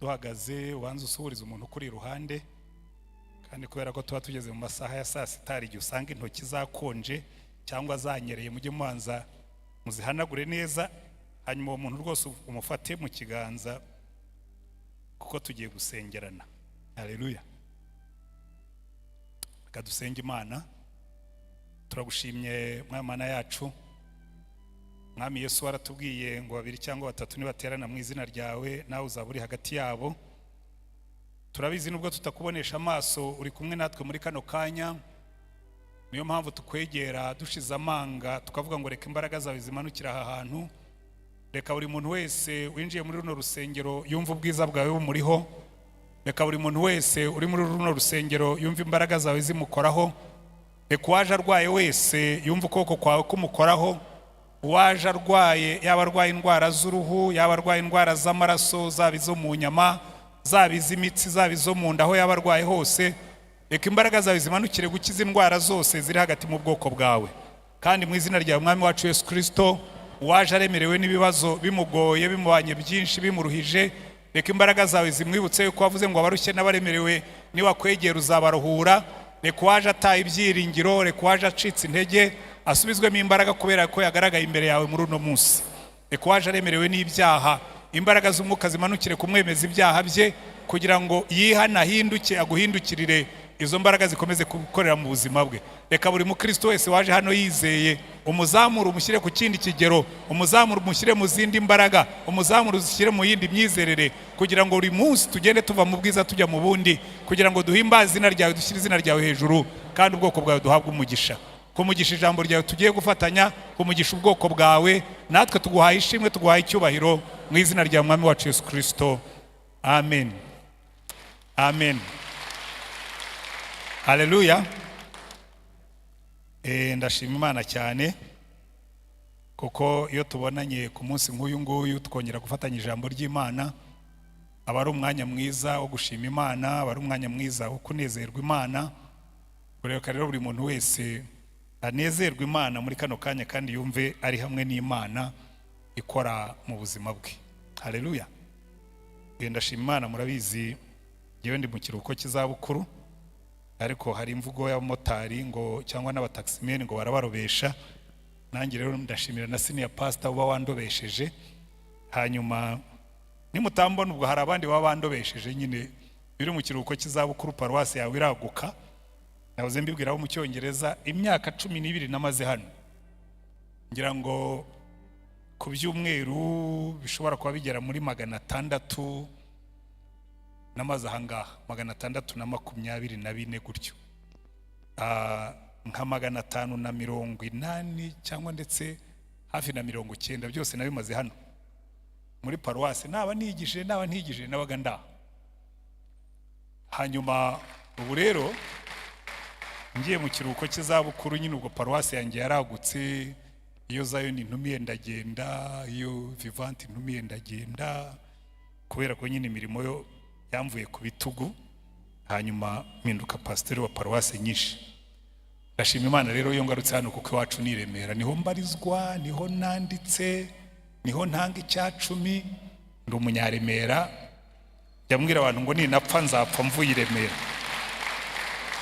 Duhagaze, ubanza usuhuriza umuntu ukuri iruhande. Kandi kubera ko tuba tugeze mu masaha ya saa sita, hari igihe usanga intoki zakonje cyangwa zanyereye, mujye mubanza muzihanagure neza, hanyuma uwo muntu rwose umufate mu kiganza kuko tugiye gusengerana. Haleluya! Reka dusenge Imana. Turagushimye, Mwana yacu, Mwami Yesu. Waratubwiye ngo babiri cyangwa batatu nibaterana mu izina ryawe, nawe uzaba uri hagati yabo. Turabizi, nubwo tutakubonesha amaso, uri kumwe natwe muri kano kanya. Niyo mpamvu tukwegera dushize amanga, tukavuga ngo reka imbaraga zawe zimanukire aha hantu. Reka buri muntu wese winjiye muri runo rusengero yumva ubwiza bwawe bumuriho. Reka buri muntu wese uri muri runo rusengero yumva imbaraga zawe zimukoraho. Reka uwaje arwaye wese yumva ukuboko kwawe kumukoraho. Uwaje arwaye, yaba arwaye indwara z'uruhu, yaba arwaye indwara z'amaraso, zaba izo mu nyama, zaba iz'imitsi, zaba izo mu nda, aho yaba arwaye hose, reka imbaraga zawe zimanukire gukiza indwara zose ziri hagati mu bwoko bwawe. Kandi mu izina ryawe, Mwami wacu Yesu Kirisito, uwaje aremerewe n'ibibazo, bimugoye, bimubanye byinshi, bimuruhije, reka imbaraga zawe zimwibutse yuko wavuze ngo abarushye n'abaremerewe nibakwegera uzabaruhura. Reka uwaje ataye ibyiringiro, reka uwaje acitse intege asubizwemo imbaraga kubera ko yagaragaye imbere yawe muri uno munsi. Reka uwaje aremerewe n'ibyaha, imbaraga z'umwuka zimanukire kumwemeza ibyaha bye kugira ngo yihane, ahinduke, aguhindukirire. Izo mbaraga zikomeze gukorera mu buzima bwe. Reka buri mukristo wese waje hano yizeye, umuzamure, umushyire ku kindi kigero, umuzamure, umushyire mu zindi mbaraga, umuzamure, uzishyire mu yindi myizerere, kugira ngo buri munsi tugende tuva mu bwiza tujya mu bundi, kugira ngo duhimbaze izina ryawe, dushyire izina ryawe hejuru, kandi ubwoko bwawe duhabwe umugisha. Kumugisha ijambo ryawe tugiye gufatanya, kumugisha ubwoko bwawe. Natwe tuguhaye ishimwe, tuguhaye icyubahiro mu izina rya Mwami wacu Yesu Kirisito. Amen, amen. Haleluya! Ndashima Imana cyane kuko iyo tubonanye ku munsi nk'uyu nguyu, twongera gufatanya ijambo ry'Imana, aba ari umwanya mwiza wo gushima Imana, aba ari umwanya mwiza wo kunezerwa Imana. Reka rero buri muntu wese anezerwa Imana muri kano kanya, kandi yumve ari hamwe n'Imana ikora mu buzima bwe. Haleluya! Ndashima Imana. Murabizi, ngewe ndi mu kiruhuko cy'izabukuru, ariko hari imvugo y'abamotari ngo cyangwa n'abataximen ngo barabarobesha. Nanjye rero ndashimira na senior pastor uba wandobesheje. Hanyuma nimutambona, ubwo hari abandi baba bandobesheje nyine. Biri mu kiruhuko cy'izabukuru, paruwasi yawe iraguka. Nahoze mbibwira abo mu Cyongereza, imyaka 12 namaze hano, ngira ngo ku byumweru bishobora kuba bigera muri 600 namaze ahangaha, 624 gutyo. Nka 580 cyangwa ndetse hafi na 90, byose nabimaze hano muri paruwasi. Naba nigishije, naba ntigishije, nabaga ndaha. Hanyuma ubu rero ngiye mu kiruhuko cy'izabukuru nyine, ubwo paruwasi yanjye yaragutse. Iyo Zayoni intumiye ndagenda, iyo Vivante intumiye ndagenda, kubera ko nyine imirimo yo yamvuye ku bitugu, hanyuma mpinduka pasiteri wa paruwasi nyinshi. Ndashima Imana rero iyo ngarutse hano, kuko iwacu ni i Remera, niho mbarizwa, niho nanditse, niho ntanga icyacumi. Ndi Umunyaremera. Jya mbwira abantu ngo ninapfa nzapfa mvuye i Remera,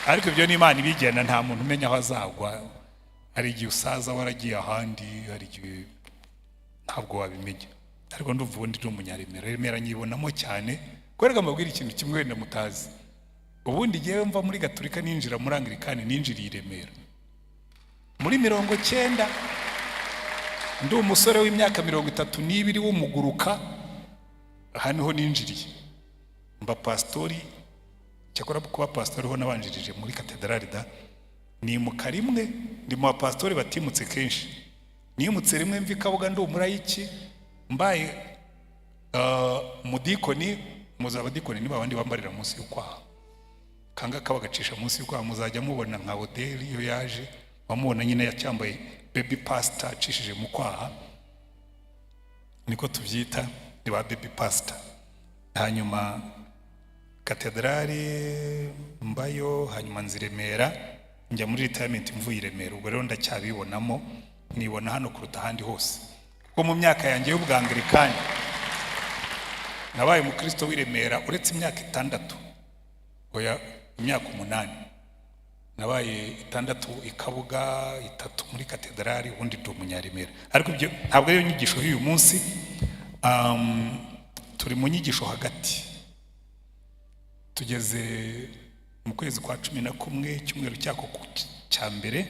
ariko ibyo ni Imana ibigena, nta muntu umenya aho azagwa. Hari igihe usaza waragiye ahandi, hari igihe ntabwo wabimenya, ariko ndumva ubundi ndi Umunyaremera. Remera nyibonamo cyane. Kubera mbabwira ikintu kimwe wenda mutazi, ubundi ngewe mva muri Gaturika ninjira muri Anglikani, ninjiriye i Remera muri 90, ndi umusore w'imyaka 32 w'umuguruka. Aha niho ninjiriye mba pasitori. Cyakora kuba pasitori ho nabanjirije muri katedrali da. Nimuka rimwe, ndi mu bapasitori batimutse kenshi. Nimutse rimwe, mva i Kabuga ndi umurayiki, mbaye umudikoni. Muzi abadikoni ni babandi bambarira munsi y'ukwaha, kanga kabagacisha munsi y'ukwaha. Muzajya mubona nka Oderi iyo yaje, bamubona nyine yacyambaye baby pastor, acishije mu kwaha, niko tubyita, ni ba baby pastor. Hanyuma katedrali mbayo, hanyuma nza i Remera, njya muri retirement mvuye i Remera. Ubwo rero ndacyabibonamo, nibona hano kuruta ahandi hose, kuko mu myaka yanjye y'ubwangilikani Nabaye umukristo w'i Remera uretse imyaka 6, oya, imyaka 8. Nabaye 6 i Kabuga, 3 muri katedrali, ubundi ndi umunyaremera. Ariko ibyo ntabwo ariyo nyigisho y'uyu munsi. Turi mu nyigisho hagati, tugeze mu kwezi kwa 11, icyumweru cyako cya mbere.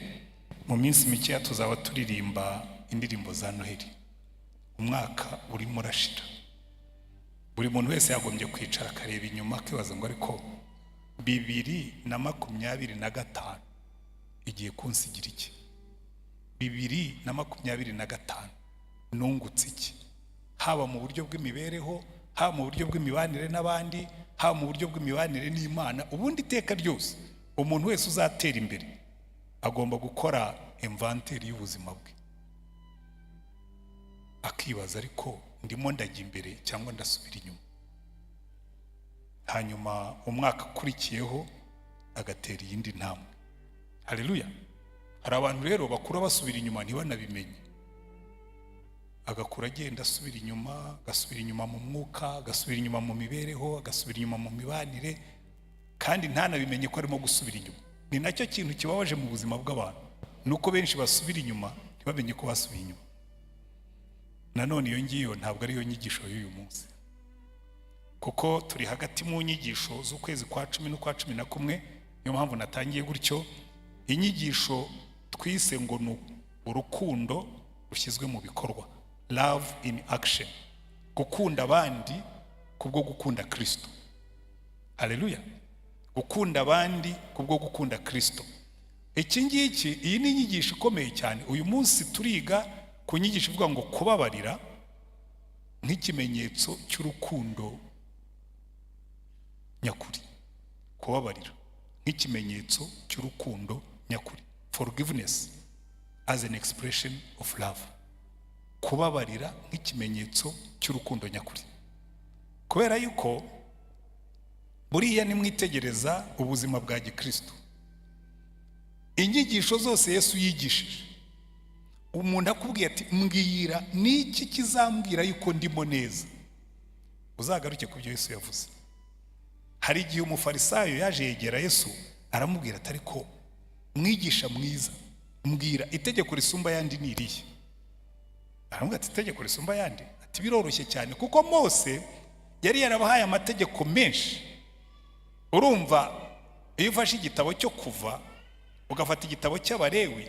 Mu minsi mikeya tuzaba turirimba indirimbo za Noheli. Umwaka urimo urashira. Buri muntu wese yagombye kwicara akareba inyuma, akibaza ngo: "Ariko 2025 igiye kunsigira iki? 2025 nungutse iki, haba mu buryo bw'imibereho, haba mu buryo bw'imibanire n'abandi, haba mu buryo bw'imibanire n'Imana?" Ubundi iteka ryose umuntu wese uzatera imbere agomba gukora inventaire y'ubuzima bwe, akibaza: "Ariko ndimo ndajya imbere cyangwa ndasubira inyuma?" Hanyuma umwaka ukurikiyeho agatera iyindi ntambwe. Haleluya! Hari abantu rero bakura basubira inyuma ntibanabimenye. Agakura agenda asubira inyuma, agasubira inyuma mu mwuka, agasubira inyuma mu mibereho, agasubira inyuma mu mibanire, kandi ntanabimenye ko arimo gusubira inyuma. Ni nacyo kintu kibabaje mu buzima bw'abantu, ni uko benshi basubira inyuma ntibamenye ko basubiye inyuma. Nanone iyo ngiyo ntabwo ariyo nyigisho y'uyu munsi, kuko turi hagati mu nyigisho z'ukwezi kwa 10 n'ukwa 11. Niyo mpamvu natangiye gutyo. Inyigisho twise ngo ni urukundo rushyizwe mu bikorwa, love in action, gukunda abandi kubwo gukunda Kirisito. Haleluya! Gukunda abandi kubwo gukunda Kirisito. Iki ngiki, iyi ni inyigisho ikomeye cyane. Uyu munsi turiga ku nyigisho ivuga ngo kubabarira nk'ikimenyetso cy'urukundo nyakuri. Kubabarira nk'ikimenyetso cy'urukundo nyakuri, forgiveness as an expression of love. Kubabarira nk'ikimenyetso cy'urukundo nyakuri. Kubera yuko buriya nimwitegereza ubuzima bwa gikristo, inyigisho zose Yesu yigishije, umuntu akubwiye ati: "Mbwira, niki kizambwira yuko ndimo neza?" Uzagaruke ku byo Yesu yavuze. Hari igihe umufarisayo yaje yegera Yesu, aramubwira ati: "Ariko mwigisha mwiza, mbwira, itegeko risumba ayandi ni irihe?" Aramubwira ati: "Itegeko risumba ayandi?" Ati: "Biroroshye cyane." Kuko Mose yari yarabahaye amategeko menshi. Urumva, iyo ufashe igitabo cyo Kuva, ugafata igitabo cy'Abarewi,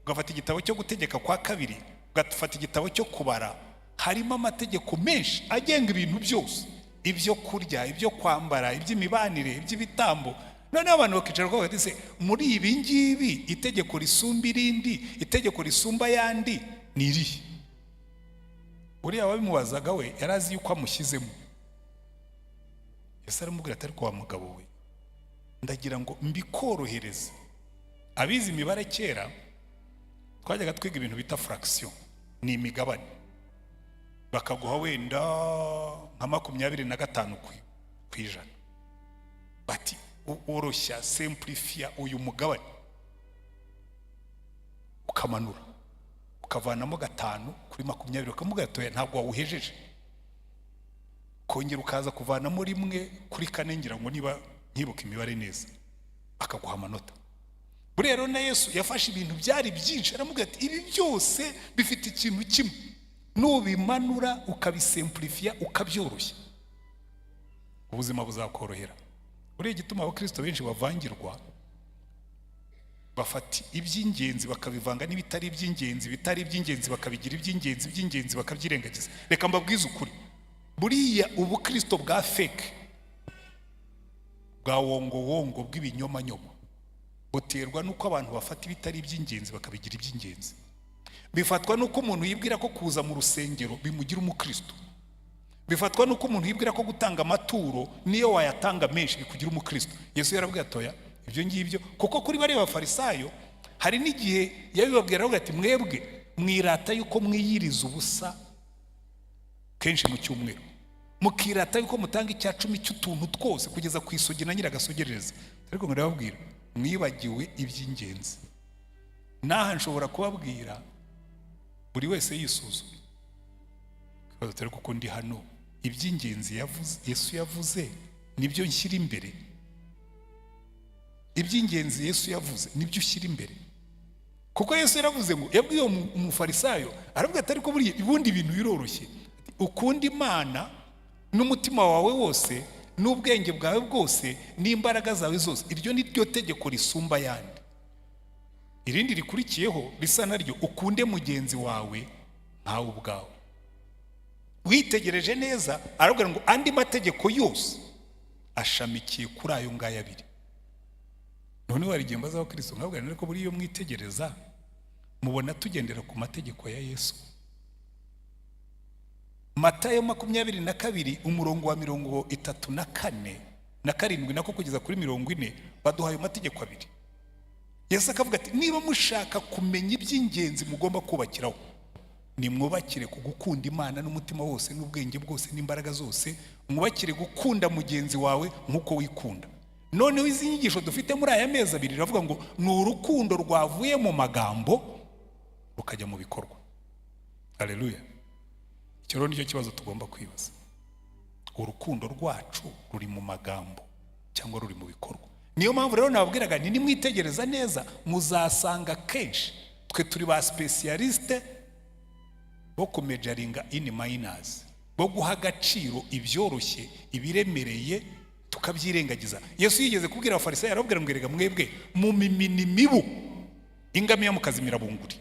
ugafata igitabo cyo Gutegeka kwa Kabiri, ugafata igitabo cyo Kubara, harimo amategeko menshi agenga ibintu byose: ibyo kurya, ibyo kwambara, iby'imibanire, iby'ibitambo. Noneho abantu bakicara bakavuga bati: "Se muri ibi ngibi itegeko risumba irindi, itegeko risumba ayandi ni irihe?" Uriya wabimubazaga we yari azi yuko amushyizemo. Yesu aramubwira ati: "Ariko wa mugabo we, ndagira ngo mbikorohereze." Abize imibare kera, twajyaga twiga ibintu bita fraction, ni imigabane. Bakaguha wenda nka 25%, bati: "Woroshya, simplifiya uyu mugabane." Ukamanura ukavanamo 5 kuri 20, ukamubwira ati: "Ntabwo wawuhejeje." Kongera ukaza kuvanamo 1 kuri 4, ngira ngo niba nkibuka imibare neza, akaguha amanota. Buriya rero na Yesu yafashe ibintu byari byinshi, aramubwira ati: "Ibi byose bifite ikintu kimwe, nubimanura ukabisimplifiya, ukabyoroshya, ubuzima buzakorohera." Buriya igituma abakristo benshi bavangirwa, bafata iby'ingenzi bakabivanga n'ibitari iby'ingenzi, ibitari iby'ingenzi bakabigira iby'ingenzi, iby'ingenzi bakabyirengagiza. Reka mbabwize ukuri, buriya ubukristo bwa fake, bwa wongowongo, bw'ibinyomanyoma, buterwa n'uko abantu bafata ibitari iby'ingenzi bakabigira iby'ingenzi. Bifatwa n'uko umuntu yibwira ko kuza mu rusengero bimugira umukristo. Bifatwa n'uko umuntu yibwira ko gutanga amaturo, niyo wayatanga menshi, bikugira umukristo. Yesu yarabwiye ati: "Oya, ibyo ngibyo." Kuko kuri bariya bafarisayo hari n'igihe yabibabwira, aravuga ati: "Mwebwe mwirata yuko mwiyiriza ubusa kenshi mu cyumweru, mukirata yuko mutanga icya cumi cy'utuntu twose kugeza ku isogi na nyiragasogereza, ariko ndababwira, mwibagiwe iby'ingenzi." N'aha nshobora kubabwira, buri wese yisuzuma, ikibazo atari kuko ndi hano. Iby'ingenzi Yesu yavuze nibyo nshyira imbere? Iby'ingenzi Yesu yavuze nibyo ushyira imbere? Kuko Yesu yaravuze ngo, yabwiye umufarisayo, aravuga ati: "Ariko buriya ubundi ibintu biroroshye. Ukunda Imana n'umutima wawe wose n'ubwenge bwawe bwose n'imbaraga zawe zose. Iryo ni ryo tegeko risumba ayandi. Irindi rikurikiyeho risa naryo: ukunde mugenzi wawe nkawe ubwawe." Witegereje neza, aravuga ngo andi mategeko yose ashamikiye kuri ayo ngayo abiri. Noneho hari igihe mbaza abakristo, nkabwira, ariko buriya iyo mwitegereza mubona tugendera ku mategeko ya Yesu? Matayo 22, umurongo wa 34 na 7 nako kugeza kuri 40, baduha ayo mategeko abiri. Yesu akavuga ati: "Niba mushaka kumenya iby'ingenzi mugomba kubakiraho, nimwubakire ku gukunda Imana n'umutima wose n'ubwenge bwose n'imbaraga zose, mwubakire gukunda mugenzi wawe nk'uko wikunda." Noneho izi nyigisho dufite muri aya mezi 2 riravuga ngo ni urukundo rwavuye mu magambo rukajya mu bikorwa. Haleluya! Icyo rero nicyo kibazo tugomba kwibaza: urukundo rwacu ruri mu magambo cyangwa ruri mu bikorwa? Niyo mpamvu rero nababwiraga nti nimwitegereza neza muzasanga kenshi twe turi ba spécialistes bo kumajoringa in minors, bo guha agaciro ibyoroshye, ibiremereye tukabyirengagiza. Yesu yigeze kubwira Abafarisayo, arababwira ngo: "Erega mwebwe mumimina imibu ingamiya mukazimira bunguri.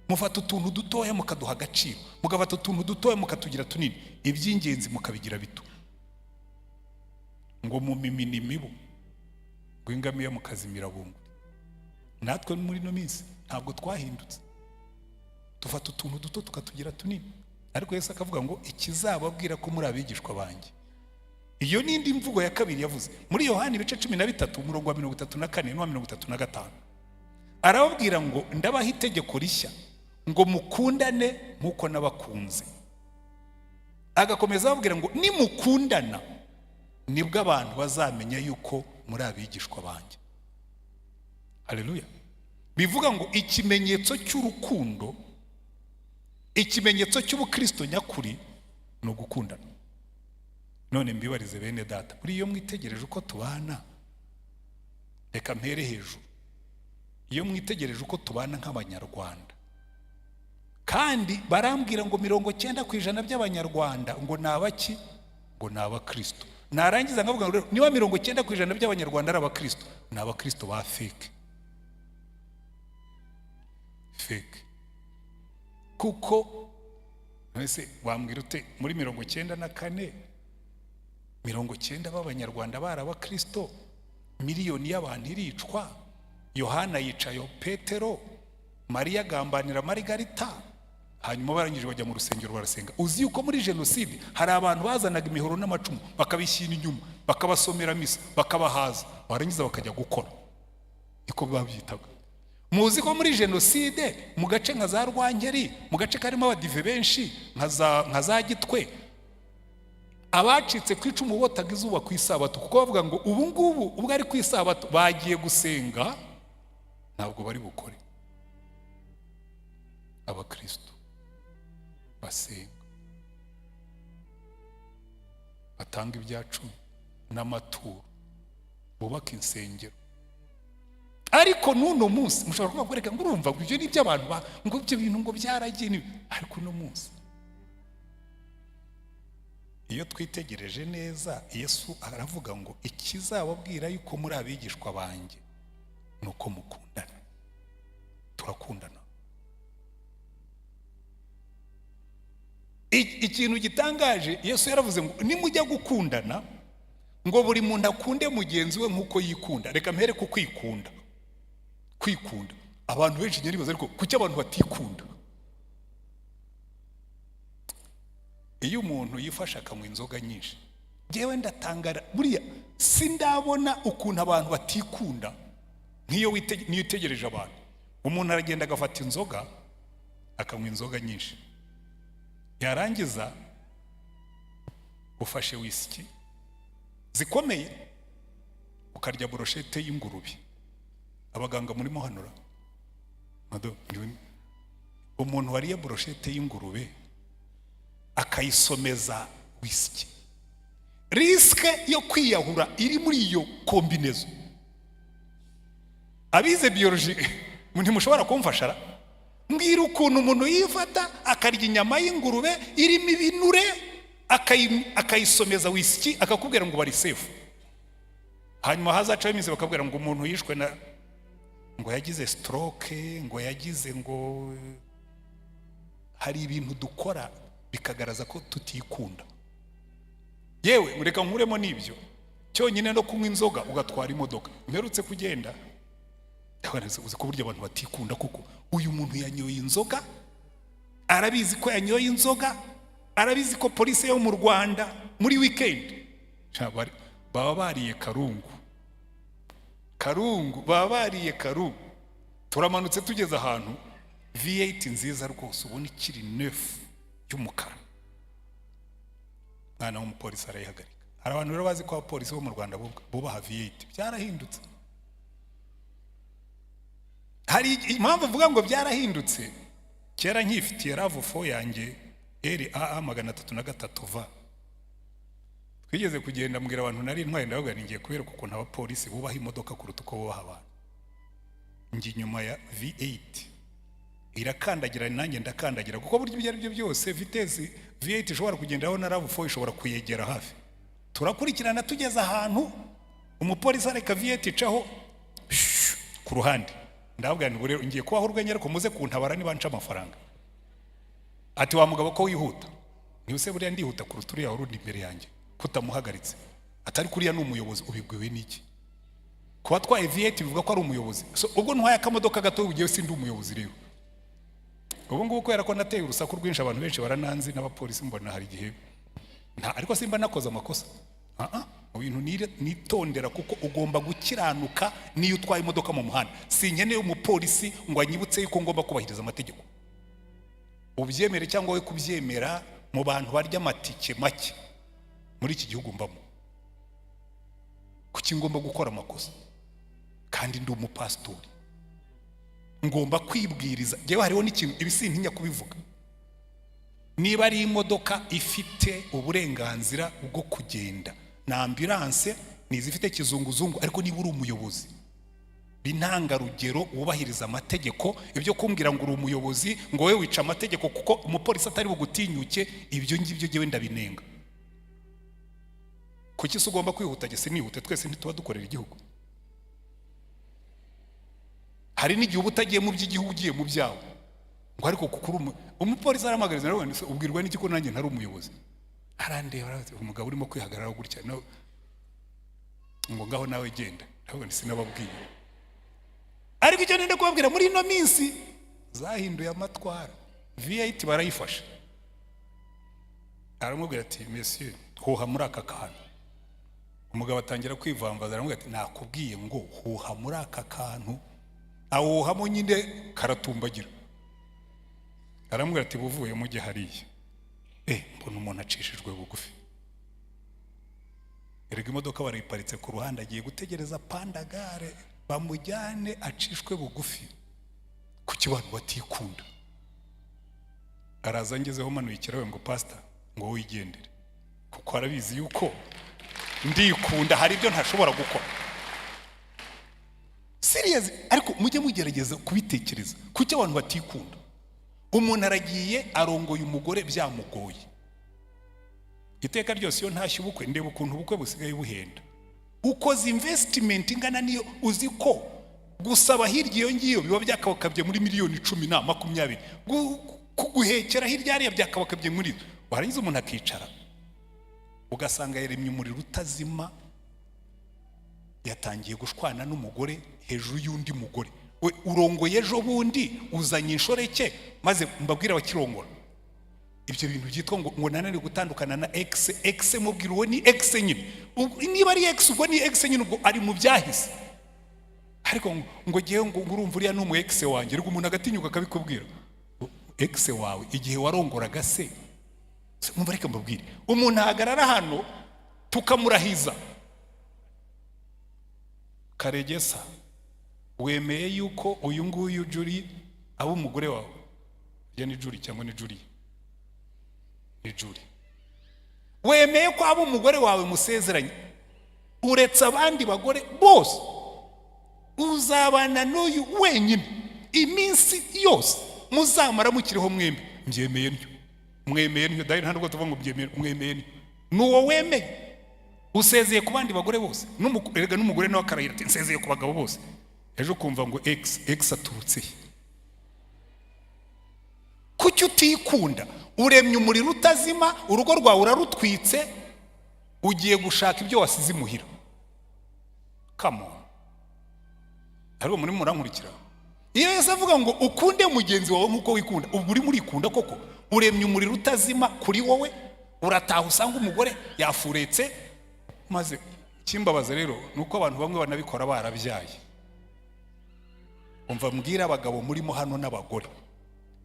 Mufata utuntu dutoya mukaduha agaciro, mugafata utuntu dutoya mukatugira tunini, iby'ingenzi mukabigira bito." Ngo mumimina imibu ngo ingamiya mukazimira bunguri. Natwe muri ino minsi ntabwo twahindutse, dufata utuntu duto tukatugira tunini. Ariko Yesu akavuga ngo: "Ikizababwira ko muri abigishwa banjye." Iyo ni indi mvugo ya kabiri yavuze muri Yohani ibice 13, umurongo wa 34 n'uwa 35. Arababwira ngo: "Ndabaha itegeko rishya, ngo mukundane nk'uko nabakunze." Agakomeza ababwira ngo: "Nimukundana nibwo abantu bazamenya yuko muri abigishwa banjye." Haleluya! Bivuga ngo ikimenyetso cy'urukundo, ikimenyetso cy'ubukristo nyakuri ni ugukundana. None mbibarize bene data, buriya iyo mwitegereje uko tubana, reka mpere hejuru, iyo mwitegereje uko tubana nk'Abanyarwanda, kandi barambwira ngo 90% by'Abanyarwanda ngo ni abaki? Ngo ni Abakristo. Narangiza nkavuga ngo niba 90% by'Abanyarwanda ari Abakristo, ni Abakristo ba fake fake. Kuko ese wambwira ute muri 94, 90 b'Abanyarwanda bari Abakristo, miliyoni y'abantu iricwa, Yohana yicaye Petero, Mariya agambanira Marigarita, hanyuma barangije bajya mu rusengero barasenga? Uzi yuko muri jenoside hari abantu bazanaga imihoro n'amacumu bakabishyira inyuma, bakabasomera misa, bakabahaza, barangiza bakajya gukora? Niko babyitaga. Muzi ko muri jenoside mu gace nka za Rwankeri, mu gace karimo Abadive benshi, nka za Gitwe, abacitse ku icumu botaga izuba ku Isabato, kuko bavuga ngo ubu ngubu ubwo ari ku Isabato bagiye gusenga, ntabwo bari bukore? Abakristo basenga, batanga ibya cumi n'amaturo, bubaka insengero. Ariko n'uno munsi mushobora kuvuga ngo reka, ngo urumva ngo ibyo ni iby'abantu ngo ibyo bintu ngo byaragiye. Ariko uno munsi iyo twitegereje neza, Yesu aravuga ngo: "Ikizababwira yuko muri abigishwa banjye ni uko mukundana." Turakundana? Ikintu gitangaje, Yesu yaravuze ngo nimujya gukundana, ngo buri muntu akunde mugenzi we nk'uko yikunda. Reka mpere ku kwikunda. Kwikunda, abantu benshi nibaza, ariko kuki abantu batikunda? Iyo umuntu yifashe akanywa inzoga nyinshi, ngewe ndatangara. Buriya sindabona ukuntu abantu batikunda. Nk'iyo witegereje abantu, umuntu aragenda agafata inzoga, akanywa inzoga nyinshi, yarangiza ufashe wisiki zikomeye, ukarya brochette y'ingurube. Abaganga murimo hanura, umuntu wariye brochette y'ingurube akayisomeza Whisky, risk yo kwiyahura iri muri iyo combinaison. Abize biology ntimushobora kumfasha ra? Mbwira ukuntu umuntu yifata akarya inyama y'ingurube irimo ibinure, akayisomeza whisky, akakubwira ngo bari safe. Hanyuma hazacaho iminsi bakabwira ngo umuntu yishwe na ngo yagize stroke, ngo yagize ngo. Hari ibintu dukora bikagaragaza ko tutikunda. Yewe, reka nkuremo n'ibyo cyonyine, no kunywa inzoga ugatwara imodoka. Mperutse kugenda, uzi ko burya abantu batikunda, kuko uyu muntu yanyoye inzoga, arabizi ko yanyoye inzoga, arabizi ko polisi yo mu Rwanda muri weekend baba bariye karungu karungu, baba bariye karungu. Turamanutse, tugeze ahantu, V8 nziza rwose ubona ikiri neuf y'umukara, mwana w'umupolisi arayihagarika. Hari abantu rero bazi ko abapolisi bo mu Rwanda bubaha V8. Byarahindutse. Hari impamvu mvuga ngo byarahindutse. Kera nkifitiye RAV4 yanjye RAA 303 V, twigeze kugenda, mbwira abantu nari ntwaye, ndavuga ngiye kubereka ukuntu abapolisi bubaha imodoka kuruta uko bubaha abantu. Njye inyuma ya V8, irakandagira nanjye ndakandagira, kuko burya ibyo ari byo byose vitesse V8 ishobora kugenderaho na RAV4 ishobora kuyegera hafi. Turakurikirana, tugeze ahantu umupolisi areka V8 icaho ku ruhande. Ndababwira nti: "Rero ngiye kubaho urwenya, ariko muze kuntabara niba nca amafaranga." Ati: "Wa mugabo, ko wihuta?" "Ntibuse buriya ndihuta kuruta uriya wari uri imbere yanjye kutamuhagaritse?" Atari kuriya ni umuyobozi. Ubibwiwe n'iki? Kuba atwaye V8 bivuga ko ari umuyobozi? So, ubwo ntwaye akamodoka gato ugiye sindi umuyobozi? Rero ubu ngubu, kubera ko nateye urusaku rwinshi, abantu benshi barananzi n'abapolisi mbona hari igihe nta, ariko simba nakoze amakosa. Ah, ah, mu bintu nitondera, kuko ugomba gukiranuka niyo utwaye imodoka mu muhanda. Sinkeneye umupolisi ngo anyibutse yuko ngomba kubahiriza amategeko. Ubyemere cyangwa we kubyemera, mu bantu barya amatike make muri iki gihugu mbamo. Kuki ngomba gukora amakosa kandi ndi umupasitori, ngomba kwibwiriza? Njyewe hariho n'ikintu, ibi sintinya kubivuga: niba ari imodoka ifite uburenganzira bwo kugenda na ambulance, ni izifite kizunguzungu. Ariko niba uri umuyobozi b'intangarugero wubahiriza amategeko, ibyo kumbwira ngo uri umuyobozi, ngo wowe wica amategeko kuko umupolisi atari bugutinyuke, ibyo ngibyo njyewe ndabinenga. Kuki se ugomba kwihuta, gese nihute? Twese ntituba dukorera igihugu? Hari n'igihe uba utagiye mu by'igihugu, ugiye mu byawe, ngo ariko kuko uri umupolisi arahamagariza nawe. Ngo: "Ubwirwa n'iki ko nanjye ntari umuyobozi?" Arandeba, aravuga, umugabo urimo kwihagararaho gutya ngo: "Ngaho nawe genda." Ndavuga nti: "Sinababwiye." Ariko icyo nenda kubabwira, muri ino minsi zahinduye amatwara. V8 barayifashe, aramubwira ati: "Monsieur, huha muri aka kantu." Umugabo atangira kwivambaza, aramubwira ati: "Nakubwiye ngo huha muri aka kantu." Awuhamo nyine, karatumbagira. Aramubwira ati: "Buvuye mujye hariya." Mbona umuntu acishijwe bugufi. Erega imodoka barayiparitse ku ruhande, agiye gutegereza pandagare bamujyane acishwe bugufi. Kuki abantu batikunda? Araza, ngezeho manuye ikirahure, ngo: "Pasita," ngo "wigendere," kuko arabizi yuko ndikunda, hari ibyo ntashobora gukora. Serious, ariko mujye mugerageza kubitekereza. Kuki abantu batikunda? Umuntu aragiye arongoye umugore byamugoye. Iteka ryose iyo ntashye ubukwe, ndeba ukuntu ubukwe busigaye buhenda. Ukoze investment ingana niyo, uzi ko gusaba hirya iyo ngiyo biba byakabakabye muri miliyoni 10 na 20, kuguhekera hirya hariya byakabakabye muri, warangiza umuntu akicara ugasanga yaremye umuriro utazima, yatangiye gushwana n'umugore hejuru y'undi mugore. We urongoye ejo bundi, uzanye inshoreke. Maze mbabwire abakirongora, ibyo bintu byitwa ngo nananiwe gutandukana na ex, ex mubwira uwo ni ex nyine. Niba ari ex, ubwo ni ex nyine, ubwo ari mu byahise. Ariko ngo ngewe ngo urumva uriya ni umu ex wanjye, ariko umuntu agatinyuka akabikubwira. Ex wawe igihe warongoraga se? Mwumva, reka mbabwire, umuntu ahagarara hano tukamurahiza: "Karegesa, wemeye yuko uyu nguyu Juri aba umugore wawe?" Ujya ni Juri cyangwa ni Juri? Ni Juri. Wemeye ko aba umugore wawe musezeranye, uretse abandi bagore bose, uzabana n'uyu wenyine iminsi yose muzamara mukiriho mwembi. Mbyemeye ntyo. Mwemeye ntyo dahiri, nta nubwo tuvuga ngo mbyemeye, mwemeye ntyo. Ni uwo wemeye, usezeye ku bandi bagore bose. Erega n'umugore nawe akarahira ati: "Nsezeye ku bagabo bose." Ejo ukumva ngo ex, ex aturutse he? Kuki utikunda? Uremye umuriro utazima, urugo rwawe urarutwitse, ugiye gushaka ibyo wasize imuhira. Come on! Ariko muri murankurikira? Iyo Yesu avuga ngo ukunde mugenzi wawe nk'uko wikunda, ubwo urimo urikunda koko? Uremye umuriro utazima kuri wowe, urataha usanga umugore yafuretse. Maze ikimbabaza rero ni uko abantu bamwe banabikora barabyaye. Umva mbwira abagabo murimo hano n'abagore: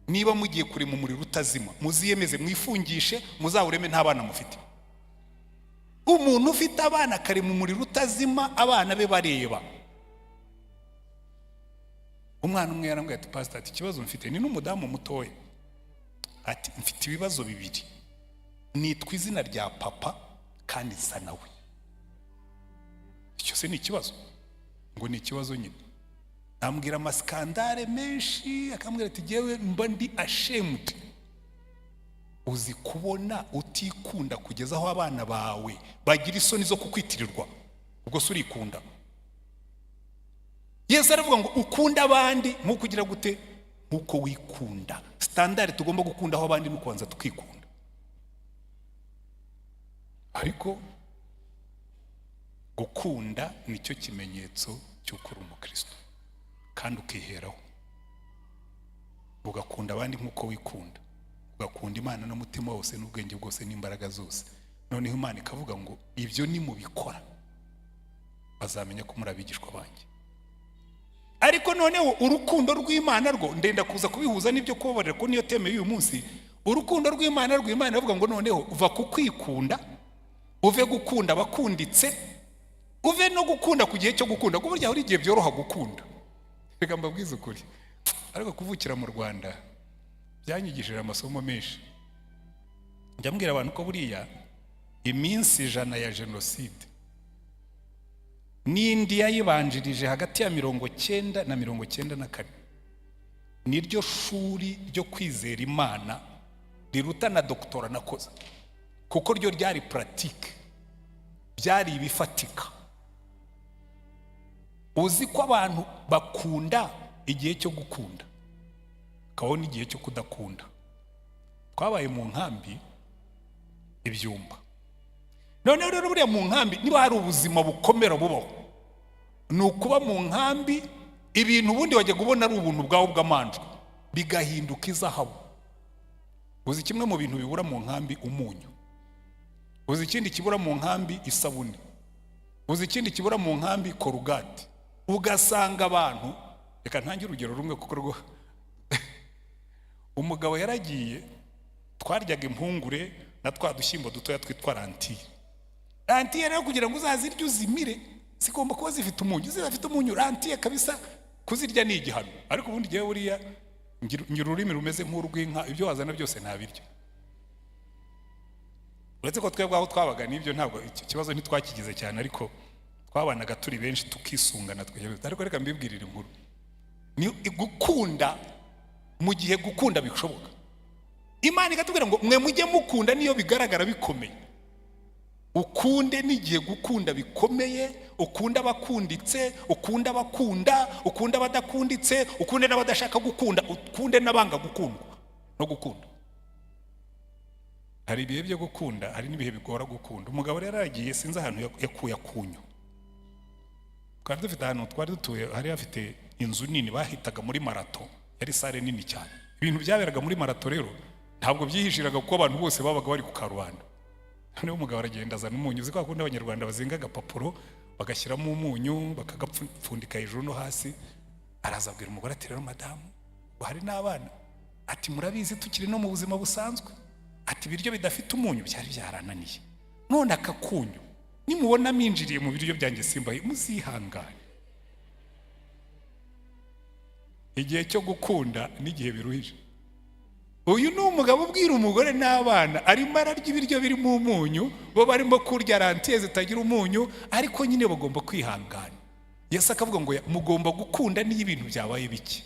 niba mugiye kurema umuriro utazima, muziyemeze mwifungishe, muzawureme nta bana mufite. Umuntu ufite abana akarema umuriro utazima abana be bareba. Umwana umwe yarambwiye ati: "Pasita," ati, "ikibazo mfite ni n'umudamu mutoya," ati, "mfite ibibazo bibiri: nitwa izina rya papa kandi nsa nawe." Icyo se ni ikibazo? Ngo ni ikibazo nyine. Ambwira amasikandare menshi, akambwira ati: "Jyewe mba ndi ashamed." Uzi kubona utikunda kugeza aho abana bawe bagira isoni zo kukwitirirwa? Ubwo se urikunda? Yesu aravuga ngo ukunde abandi nk'uko ugira gute? Nk'uko wikunda. Standard tugomba gukundaho abandi ni ukubanza tukikunda. Ariko gukunda nicyo kimenyetso cy'uko uri umukristo, kandi ukiheraho ugakunda abandi nk'uko wikunda, ugakunda Imana n'umutima wose n'ubwenge bwose n'imbaraga zose. Noneho Imana ikavuga ngo: "Ibyo nimubikora bazamenya ko muri abigishwa banjye." Ariko noneho urukundo rw'Imana rwo ndenda kuza kubihuza n'ibyo kubabarira, ko niyo theme y'uyu munsi. Urukundo rw'Imana rw'Imana iravuga ngo noneho uva ku kwikunda, uve gukunda abakunditse, uve no gukunda ku gihe cyo gukunda, kuko burya hari igihe byoroha gukunda. Reka mbabwize ukuri, ariko kuvukira mu Rwanda byanyigishije amasomo menshi. Njya mbwira abantu ko buriya iminsi 100 ya jenoside n'indi yayibanjirije hagati ya 90 na 94 niryo shuri ryo kwizera Imana riruta na doctorat nakoze, kuko ryo ryari pratique, byari ibifatika. Uzi ko abantu bakunda igihe cyo gukunda, hakabaho n'igihe cyo kudakunda. Twabaye mu nkambi ibyumba. Noneho rero buriya mu nkambi, niba hari ubuzima bukomera bubaho, ni ukuba mu nkambi. Ibintu ubundi wajyaga ubona ari ubuntu bwawe bw'amanjwe bigahinduka izahabu. Uzi kimwe mu bintu bibura mu nkambi? Umunyu. Uzi ikindi kibura mu nkambi? Isabune. Uzi ikindi kibura mu nkambi? Korugati. Ugasanga abantu, reka ntange urugero rumwe, kuko rwo umugabo yaragiye, twaryaga impungure na twa dushyimbo dutoya twitwa lentilles. Lentilles rero kugira ngo uzazirye uzimire, zigomba kuba zifite umunyu. Zidafite umunyu, lentilles kabisa kuzirya ni igihano. Ariko ubundi ngewe buriya ngira ururimi rumeze nk'urw'inka, ibyo wazana byose ntabiryo, uretse ko twebwe aho twabaga n'ibyo ntabwo icyo kibazo ntitwakigize cyane, ariko twabanaga turi benshi tukisungana twegereza. Ariko reka mbibwirire inkuru: ni gukunda mu gihe gukunda bishoboka. Imana ikatubwira ngo mwe mujye mukunda niyo bigaragara bikomeye. Ukunde n'igihe gukunda bikomeye, ukunde abakunditse, ukunde abakunda, ukunde abadakunditse, ukunde n'abadashaka gukunda, ukunde n'abanga gukundwa no gukunda. Hari ibihe byo gukunda, hari n'ibihe bigora gukunda. Umugabo rero aragiye, sinzi ahantu yakuye akunyu. Twari dufite ahantu twari dutuye, hari hafite inzu nini bahitaga muri marato, yari salle nini cyane. Ibintu byaberaga muri marato rero ntabwo byihishiraga, kuko abantu bose babaga bari ku karubanda. Noneho umugabo aragenda azana umunyu. Uzi ko kundi Abanyarwanda bazinga agapapuro bagashyiramo umunyu, bakagapfundika hejuru no hasi. Araza abwira umugore ati: "Rero madamu," hari n'abana, ati: "Murabizi tukiri no mu buzima busanzwe," ati, "ibiryo bidafite umunyu byari byarananiye. None aka kunyu nimubona minjiriye mu biryo byanjye simbaye, muzihangane." Igihe cyo gukunda n'igihe biruhije. Uyu ni umugabo ubwira umugore n'abana, arimo ararya ibiryo birimo umunyu, bo barimo kurya lentilles zitagira umunyu, ariko nyine bagomba kwihangana. Yesu akavuga ngo mugomba gukunda n'iyo ibintu byabaye bike.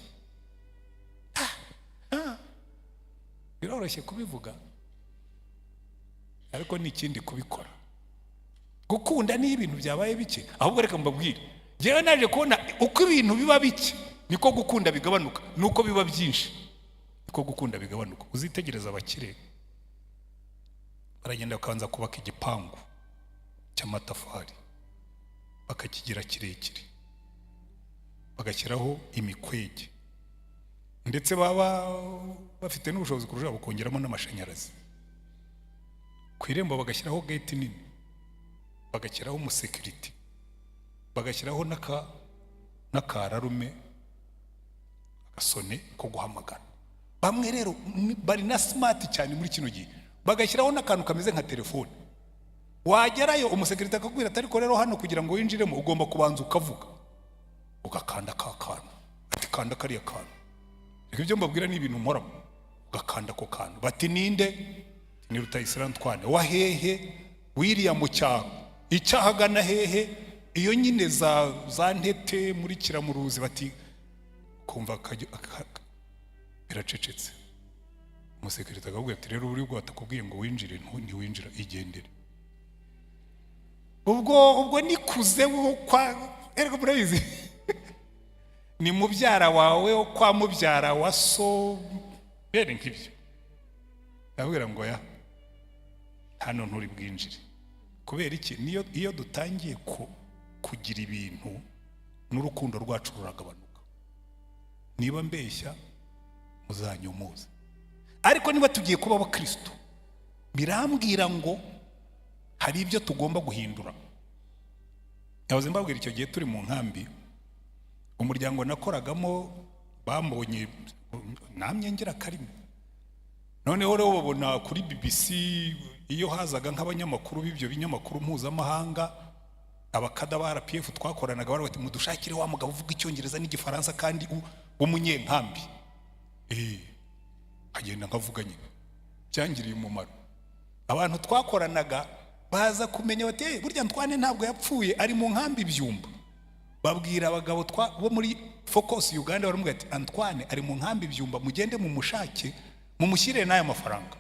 Ah, biroroshye kubivuga, ariko ni ikindi kubikora. Gukunda n'iyo ibintu byabaye bike. Ahubwo reka mbabwire, njyewe naje kubona uko ibintu biba bike niko gukunda bigabanuka, nuko biba byinshi niko gukunda bigabanuka. Uzitegereza abakire, baragenda bakabanza kubaka igipangu cy'amatafari, bakakigira kirekire, bagashyiraho imikwege, ndetse baba bafite n'ubushobozi kurushaho bakongeramo n'amashanyarazi. Ku irembo bagashyiraho gate nini, bagashyiraho umusekiriti, bagashyiraho n'akararume, agasone ko guhamagara. Bamwe rero bari na smart cyane muri kino gihe, bagashyiraho n'akantu kameze nka telefone. Wagerayo umusekirite akakubwira ati: "Ariko rero hano kugira ngo winjiremo ugomba kubanza ukavuga, ugakanda ka kantu." Ati: "Kanda kariya kantu." Reka, ibyo mbabwira ni ibintu nkoramo. Ugakanda ako kantu, bati: "Ninde?" "Ni Rutayisire Antoine." "Wa hehe?" "Wiriya mu cyaro." "Icyahagana hehe?" "Iyo nyine za Ntete muri Kiramuruzi." Bati kumva biracecetse. Umusekirite akakubwira ati: "Rero uri bwo batakubwiye ngo winjire, ntiwinjira, igendere." Ubwo nikuze wo kwa, erega murabizi, ni mubyara wawe wo kwa mubyara wa so, bene nk'ibyo. Ndabwira ngo ya hano nturi bwinjire. Kubera iki? Niyo iyo dutangiye kugira ibintu, n'urukundo rwacu ruragabanuka. Niba mbeshya muzanyomoze, ariko niba tugiye kuba abakristo, birambwira ngo hari ibyo tugomba guhindura. Yahoze mbabwira, icyo gihe turi mu nkambi, umuryango nakoragamo bambonye namye ngira karimi. Noneho rero babona kuri BBC, iyo hazaga nk'abanyamakuru b'ibyo binyamakuru mpuzamahanga, abakada ba RPF twakoranaga bari bati: "Mudushakire wa mugabo uvuga Icyongereza n'Igifaransa kandi w'umunyenkambi." Nkagenda nkavuga nyine. Byangiriye umumaro. Abantu twakoranaga baza kumenya bati: "Eh, burya Antoine ntabwo yapfuye, ari mu nkambi Ibyumba." Babwira abagabo bo muri Focus Uganda, baramubwira ati: "Antoine ari mu nkambi Ibyumba, mugende mumushake, mumushyire n'aya mafaranga."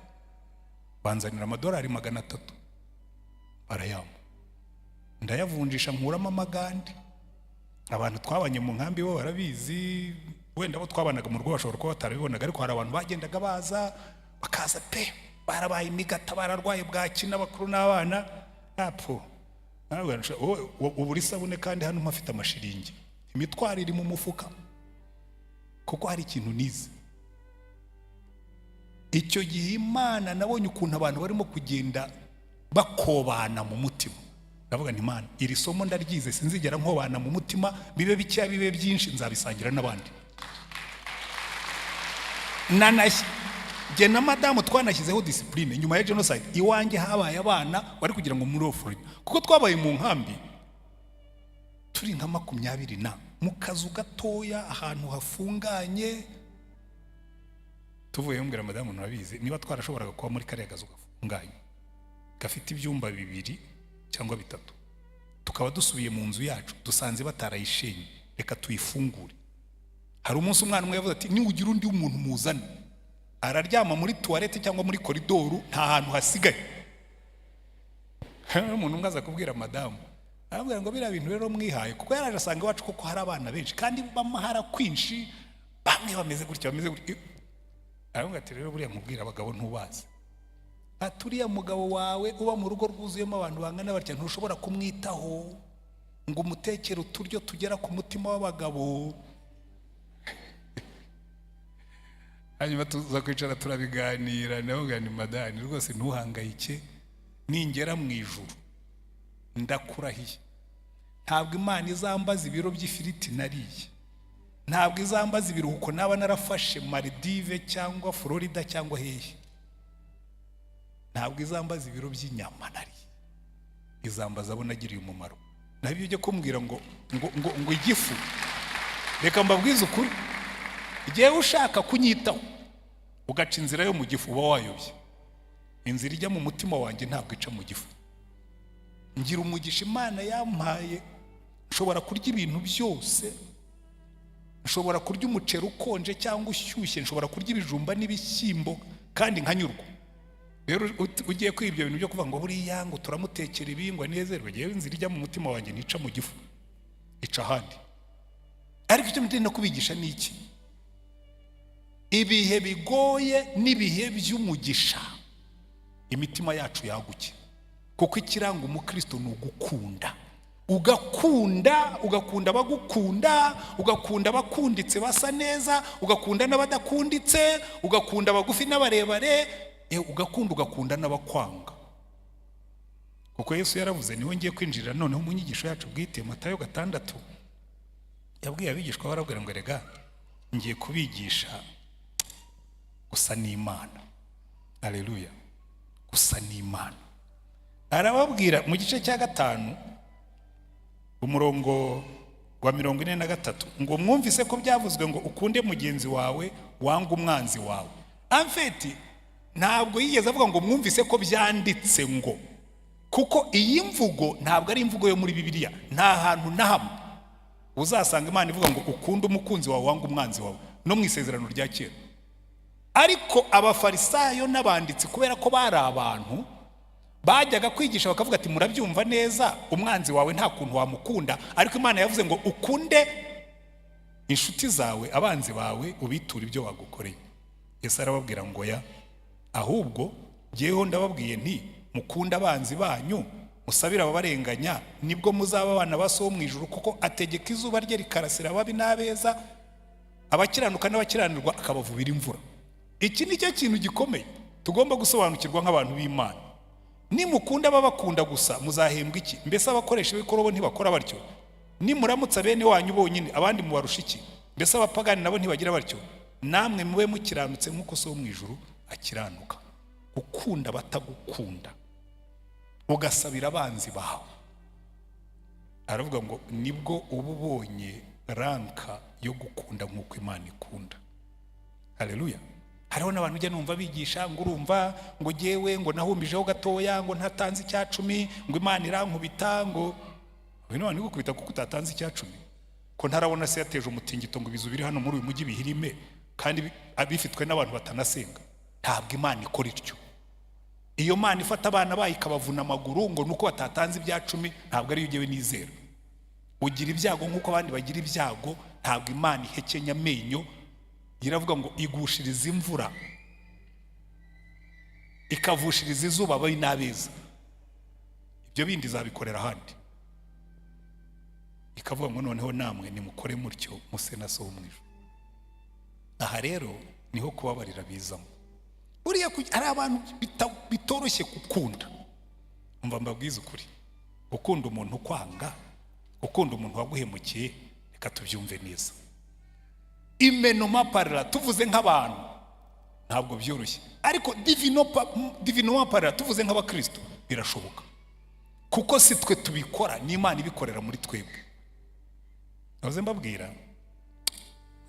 Banzanira amadolari 300, barayampa, ndayavunjisha nkuramo amagande. Abantu twabanye mu nkambi bo barabizi. Wenda abo twabanaga mu rugo bashobora kuba batarabibonaga, ariko hari abantu bagendaga baza, bakaza pe barabaye imigata, bararwaye bwaki, n'abakuru n'abana apo. Narabwira nti: "Wowe ubura isabune kandi hano mpafite amashiringi, imitwaro iri mu mufuka." Kuko hari ikintu nize icyo gihe, Imana, nabonye ukuntu abantu barimo kugenda bakobana mu mutima. Ndavuga nti: "Imana, iri somo ndaryize, sinzigera nkobana mu mutima. Bibe bikeya, bibe byinshi, nzabisangira n'abandi." Jye na madamu twanashyizeho discipline nyuma ya genocide. Iwanjye habaye abana bari kugira ngo muri orphelinat, kuko twabaye mu nkambi turi nka 20 na mu kazu gatoya, ahantu hafunganye. Tuvuye, mbwira madamu: "Nurabizi, niba twarashoboraga kuba muri kariya kazu gafunganye gafite ibyumba bibiri cyangwa bitatu, tukaba dusubiye mu nzu yacu dusanze batarayishenye, reka tuyifungure." Hari umunsi umwana umwe yavuze ati: "Niwugira undi muntu muzane, araryama muri toilette cyangwa muri koridoru, nta hantu hasigaye." Umuntu umwe aza kubwira madamu, arabwira ngo: "Biriya bintu rero mwihaye," kuko yaraje asanga iwacu koko hari abana benshi kandi b'amahara kwinshi, bamwe bameze gutya, bameze gutya. Aravuga ati: "Rero buriya nkubwira, abagabo ntubazi." Ati: "Uriya mugabo wawe uba mu rugo rwuzuyemo abantu bangana batya, ntushobora kumwitaho ngo umutekere uturyo tugera ku mutima w'abagabo." Hanyuma tuza kwicara turabiganira. Ndavuga ni: "Madani, rwose ntuhangayike. Ningera mu ijuru, ndakurahiye, ntabwo Imana izambaza ibiro by'ifiriti nariye, ntabwo izambaza ibiruhuko naba narafashe Maldives cyangwa Florida cyangwa hehe, ntabwo izambaza ibiro by'inyama nariye, izambaza abo nagiriye umumaro." Nabyo ujya kumbwira ngo igifu. Reka mbabwize ukuri, igihe ushaka kunyitaho Ugaca inzira yo mu gifu, uba wayobye. Inzira ijya mu mutima wanjye ntabwo ica mu gifu. Ngira umugisha Imana yampaye, nshobora kurya ibintu byose. Nshobora kurya umuceri ukonje cyangwa ushyushye, nshobora kurya ibijumba n'ibishyimbo kandi nkanyurwa. Rero ugiye kwiga ibyo bintu byo kuvuga ngo buriya ngo turamutekera ibi ngo anezerwe, ngewe inzira ijya mu mutima wanjye ntica mu gifu, ica ahandi. Ariko icyo ndi no kubigisha ni iki? Ibihe bigoye n'ibihe by'umugisha, imitima yacu yaguke, kuko ikiranga umukristo ni ugukunda. Ugakunda, ugakunda abagukunda, ugakunda abakunditse basa neza, ugakunda n'abadakunditse, ugakunda abagufi n'abarebare, ugakunda, ugakunda n'abakwanga. Kuko Yesu yaravuze, niho ngiye kwinjirira noneho mu nyigisho yacu bwite, Matayo 6, yabwiye abigishwa, barabwira ngo: "Erega ngiye kubigisha gusa n'Imana." Aleluya! Gusa n'Imana. Arababwira mu gice cya 5, umurongo wa 43, ngo: "Mwumvise ko byavuzwe ngo ukunde mugenzi wawe, wanga umwanzi wawe." En fait, ntabwo yigeze avuga ngo mwumvise ko byanditse ngo, kuko iyi mvugo ntabwo ari imvugo yo muri Bibiliya. Nta hantu na hamwe uzasanga Imana ivuga ngo ukunde umukunzi wawe, wanga umwanzi wawe, no mu Isezerano rya Kera. Ariko Abafarisayo n'abanditsi, kubera ko bari abantu bajyaga kwigisha, bakavuga ati: "Murabyumva neza, umwanzi wawe nta kuntu wamukunda, ariko Imana yavuze ngo ukunde inshuti zawe, abanzi bawe ubiture ibyo bagukoreye." Yesu arababwira ngo: "Ya, ahubwo jyeweho ndababwiye nti mukunde abanzi banyu, musabire ababarenganya, nibwo muzaba abana ba So wo mu ijuru, kuko ategeka izuba rye rikarasira ababi n'abeza, abakiranuka n'abakiranirwa, akabavubira imvura." Iki ni cyo kintu gikomeye tugomba gusobanukirwa nk'abantu b'Imana. "Nimukunda ababakunda gusa, muzahembwa iki? Mbese abakoresha b'ikoro bo ntibakora batyo? Nimuramutsa bene wanyu bonyine, abandi mubarusha iki? Mbese abapagani nabo ntibagira batyo? Namwe mube mukiranutse nk'uko So wo mu ijuru akiranuka." Gukunda batagukunda, ugasabira abanzi bawe, aravuga ngo nibwo uba ubonye rank yo gukunda nk'uko Imana ikunda. Haleluya! Hariho n'abantu ujya numva bigisha ngo urumva ngo jyewe ngo nahumbijeho gatoya, ngo ntatanze icya cumi, ngo Imana irankubita. Ngo uyu none igukubita kuko utatanze icya cumi? Ko ntarabona se yateje umutingito ngo ibizu biri hano muri uyu mujyi bihirime, kandi bifitwe n'abantu batanasenga? Ntabwo Imana ikora ityo. Iyo Mana ifata abana bayo ikabavuna amaguru ngo nuko batatanze ibya cumi, ntabwo ariyo ujyewe nizera. Ugira ibyago nk'uko abandi bagira ibyago. Ntabwo Imana ihekenya amenyo. Iravuga ngo igushiriza imvura, ikavushiriza izuba ababi n'abeza. Ibyo bindi izabikorera ahandi. Ikavuga ngo noneho namwe nimukore mutyo, muse na So wo mu ijuru. Aha rero niho kubabarira bizamo. Buriya hari abantu bitoroshye gukunda. Umva mbabwize ukuri, gukunda umuntu ukwanga, gukunda umuntu waguhemukiye, reka tubyumve neza, humainement parlant, tuvuze nk'abantu, ntabwo byoroshye. Ariko divinement parlant, tuvuze nk'abakristo, birashoboka, kuko si twe tubikora, ni Imana ibikorera muri twebwe. Nahoze mbabwira,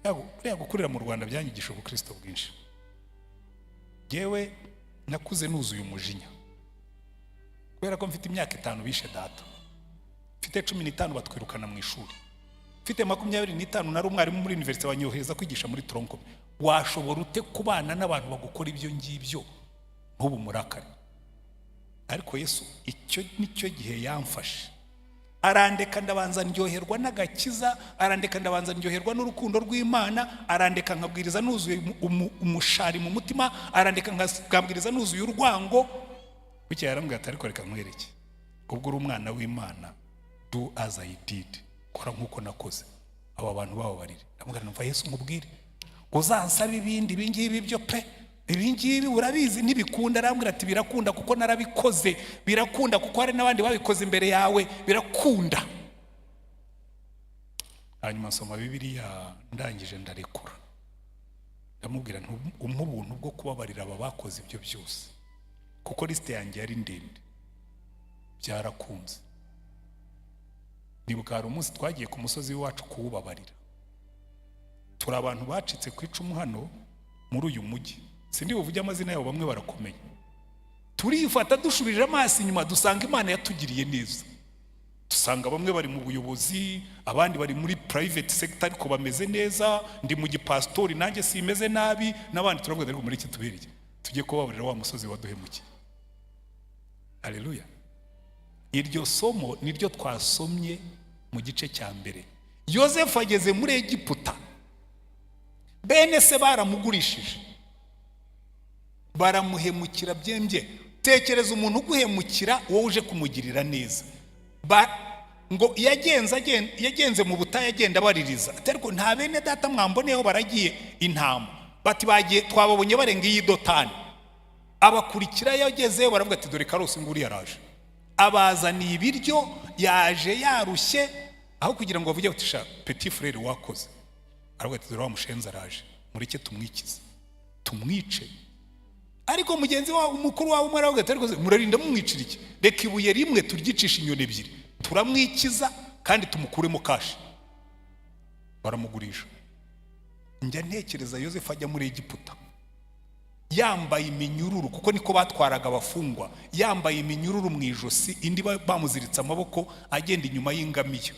buriya gukurira mu Rwanda byanyigisha ubukristo bwinshi. Yewe, nakuze nuzuye umujinya, kubera ko mfite imyaka 5 bishe data, mfite 15 batwirukana mu ishuri, mfite 25 nari umwarimu muri université, banyohereza kwigisha muri tronc commun. Washobora ute kubana n'abantu bagukora ibyo ngibyo ntubu murakare? Ariko Yesu icyo nicyo gihe yamfashe, arandeka ndabanza ndyoherwa n'agakiza, arandeka ndabanza ndyoherwa n'urukundo rw'Imana, arandeka nkabwiriza nuzuye umushari mu mutima, arandeka nkabwiriza nuzuye urwango. Bukeye yarambwira ati: "Ariko reka nkwereke, ubwo uri umwana w'Imana, do as I did, kora nk'uko nakoze, aba bantu bababarire." Ndamubwira: "Numva Yesu, nkubwire, uzansaba ibindi, ibi ngibi byo pe, ibi ngibi urabizi ntibikunda." Arambwira ati: "Birakunda kuko narabikoze, birakunda kuko hari n'abandi babikoze imbere yawe, birakunda." Hanyuma nsoma Bibiliya, ndangije ndarekura, ndamubwira nti: "Umpe ubuntu bwo kubabarira aba bakoze ibyo byose, kuko liste yanjye yari ndende." Byarakunze. Nibuka hari umunsi twagiye ku musozi w'iwacu kuwubabarira. Turi abantu bacitse ku icumu hano muri uyu mujyi. Sindi buvuge amazina yabo, bamwe barakomeye. Turifata, dushubije amaso inyuma, dusanga Imana yatugiriye neza. Dusanga bamwe bari mu buyobozi, abandi bari muri private sector ariko bameze neza. Ndi mu gipasitori, nanjye simeze nabi n'abandi. Turavuga, ariko muri iki tubereye tujye kubabarira wa musozi waduhemukiye. Haleluya! Iryo somo niryo twasomye mu gice cya mbere. Yosefu ageze muri Egiputa, bene se baramugurishije, baramuhemukira byembye. Tekereza umuntu uguhemukira wowe uje kumugirira neza. Ngo yagenze mu butayu, agenda abaririza ati: "Ariko nta bene data mwamboneyeho baragiye intama?" Bati: "Bagiye, twababonye barenga iyi Dotani." Abakurikira, yagezeyo baravuga ati: "Dore karosi nguri yaraje, abazaniye ibiryo, yaje yarushye." Aho kugira ngo bavuge bati: "Sha petit frère, wakoze," aravuga ati: "Dore wa mushenzi araje, mureke tumwikize, tumwice." Ariko mugenzi wawe, umukuru wawe umwe, aravuga ati: "Ariko se murarinda mumwicira iki? Reka ibuye rimwe turyicisha inyoni ebyiri, turamwikiza kandi tumukuremo cash." Baramugurisha. Njya ntekereza Yosefu ajya muri Egiputa yambaye iminyururu, kuko niko batwaraga abafungwa, yambaye iminyururu mu ijosi, indi bamuziritse amaboko, agenda inyuma y'ingamiya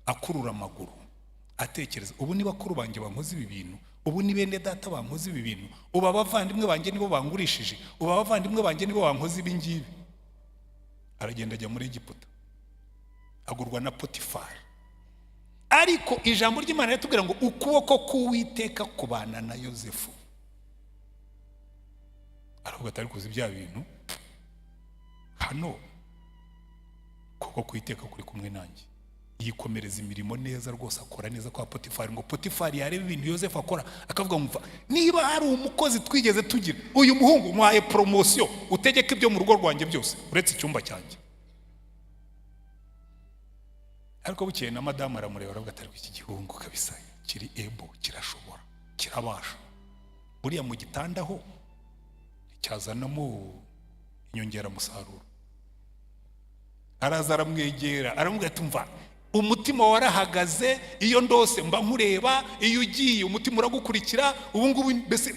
akurura amaguru, atekereza: "Ubu ni bakuru banjye bankoze ibi bintu, ubu ni bene data bankoze ibi bintu, ubu abavandimwe banjye nibo bangurishije, ubu abavandimwe banjye nibo bankoze ibi ngibi." Aragenda ajya muri Egiputa, agurwa na Potifari. Ariko ijambo ry'Imana riratubwira ngo ukuboko k'Uwiteka kubana na Yosefu. Aravuga ati: "Ariko uzi bya bintu hano, kuko k'Uwiteka kuri kumwe nanjye." Yikomereza imirimo neza rwose, akora neza kwa Potifari. Ngo Potifari yareba ibintu Yosefu akora, akavuga ngo: "Niba hari umukozi twigeze tugira, uyu muhungu muhaye promotion, utegeka ibyo mu rugo rwanjye byose uretse icyumba cyanjye." Ariko bukeye na madamu aramureba, aravuga ati: "Ariko iki gihungu kabisa kiri ebo, kirashobora, kirabasha. Buriya mu gitanda ho nticyazanamo inyongeramusaruro?" Araza aramwegera, aramubwira ati: "Mva, umutima warahagaze, iyo ndose mba nkureba, iyo ugiye umutima uragukurikira. Ubu ngubu mbese."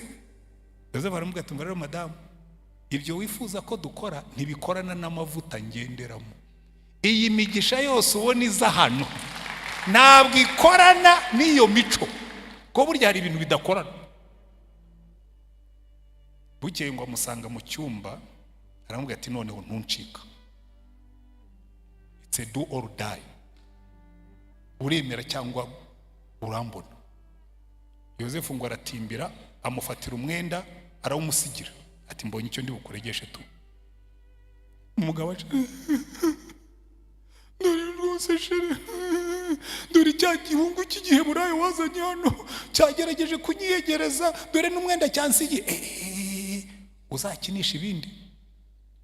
Yozefu aramubwira ati: "Mva rero madamu, ibyo wifuza ko dukora ntibikorana n'amavuta ngenderamo. Iyi migisha yose ubona iza hano ntabwo ikorana n'iyo mico, kuko burya hari ibintu bidakorana." Bukeye ngo amusanga mu cyumba, aramubwira ati: "Noneho ntuncika, it's a do or die, uremera cyangwa urambona." Yosefu ngo aratimbira, amufatira umwenda arawumusigira, ati: "Mbonye icyo ndi bukuregeshe tu." Umugabo aca: "Dore rwose chérie, dore cya gihungu cy'Igiheburayo wazanye hano cyagerageje kunyiyegereza, dore n'umwenda cyansigiye." Uzakinisha ibindi.